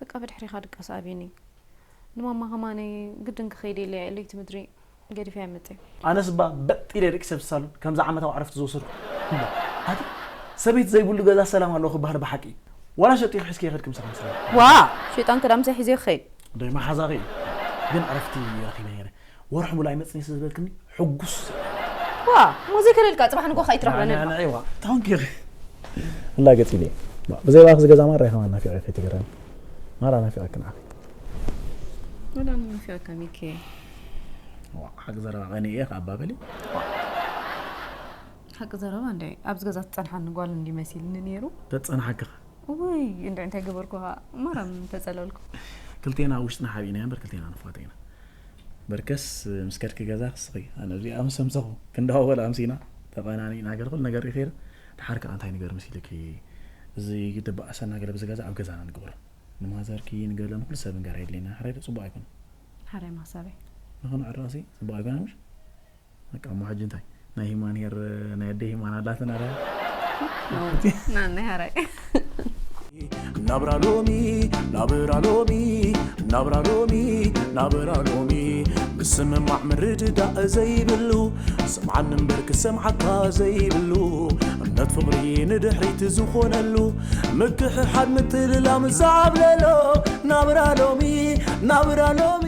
በቃ ብድሕሪኻ ድቃስ ኣብዩኒ። ንማማ ከማነይ ግድን ክኸይድ ኢለ እየ ለይቲ ምድሪ ገዲፈያ መፅየ። ኣነስ እባ በጥ ኢለ ደቂ ሰብ ሳሎን ከምዛ ዓመታዊ ዕረፍቲ ዝወሰድኩ። እምባ፣ ኣቲ ሰበይቲ ዘይብሉ ገዛ ሰላም ኣለዎ ክበሃል ብሓቂ እዩ። ዋላ ሸጢኹ ሒዝኪ ይኸድኪ ምሳኻ ሰላም። ዋ፣ ሸይጣን ክዳምሰ ሒዘ ይኸይድ። ዶይ መሓዛኺ እዩ። ግን ዕረፍቲ ረኺበ ነይረ። ወርሒ ሙሉእ ኣይመጽን እየ ስለ ዝበልክኒ ሕጉስ። ዋ፣ እሞ ዘይከለልካ ጽባሕ ንጎ ከይትረኽበኒ ንዓ፣ ኢኻ። ንዒ ዋ፣ ታንኪ ኢኺ። እላ ገጽ ኢለ። ዋ፣ ብዘይ ባኺ ዝገዛ ማራ ኢኻ ናፊቐ ከይትገረኒ። ማራ ናፊቐኪ ንዓኺ። ወላ ናፊቐካ ሚኪ። ዋ፣ ሓቂ ዘረባ ቀኒ እየ ካብ ኣባበሊ። ሓቂ ዘረባ እንደ ኣብዚ ገዛ ትጸንሓኒ ጓል እንዲ መሲልኒ ነይሩ። ተጸንሓክኻ። ውይ፣ እንደ እንታይ ገበርኩኻ? ማርያም ተጸለልኩ። ክልቴና ኣብ ውሽጥና ሓቢእና እምበር ክልቴና ንፋተ ኢና። በርከስ ምስ ከድኪ ገዛ ክስኺ፣ ኣነ ኣብዚኣ ምስ ኣምሰኹ ክንደዋወል ኣምሲና፣ ተቐናኒእና ገለ ኩሉ ነገር ይኸይድ። ደሓር ከኣ እንታይ ንገር መሲልኪ፣ እዚ ግድብ ኣሰና ገለ ብዚ ገዛ ኣብ ገዛና ንግበሮ። ንማዘርኪ ንገለ ንኩሉ ሰብ ንገር የድልየና። ሕራይ ዶ ጽቡቕ ኣይኮነን? ሕራይ ማሳበይ። ንኽንዕረቕሲ ጽቡቕ ኣይኮነን ምሽ? በቃ እሞ ሕጂ እንታይ? ናይ ሂማን ሄር፣ ናይ ኣደ ሂማን ኣላትና ዳ? ኖ፣ ና፣ ናይ ሕራይ። ናብራ ሎሚ፣ ናብራ ሎሚ፣ ናብራ ሎሚ፣ ናብራ ሎሚ። ምስምማዕ ምርድዳእ ዘይብሉ፣ ስምዓኒ እምበር ክሰምዓካ ዘይብሉ። እምነት ፍቕሪ ንድሕሪት ዝኾነሉ፣ ምክሕሓድ ምትልላም ዝዓብለሎ። ናብራ ሎሚ፣ ናብራ ሎሚ።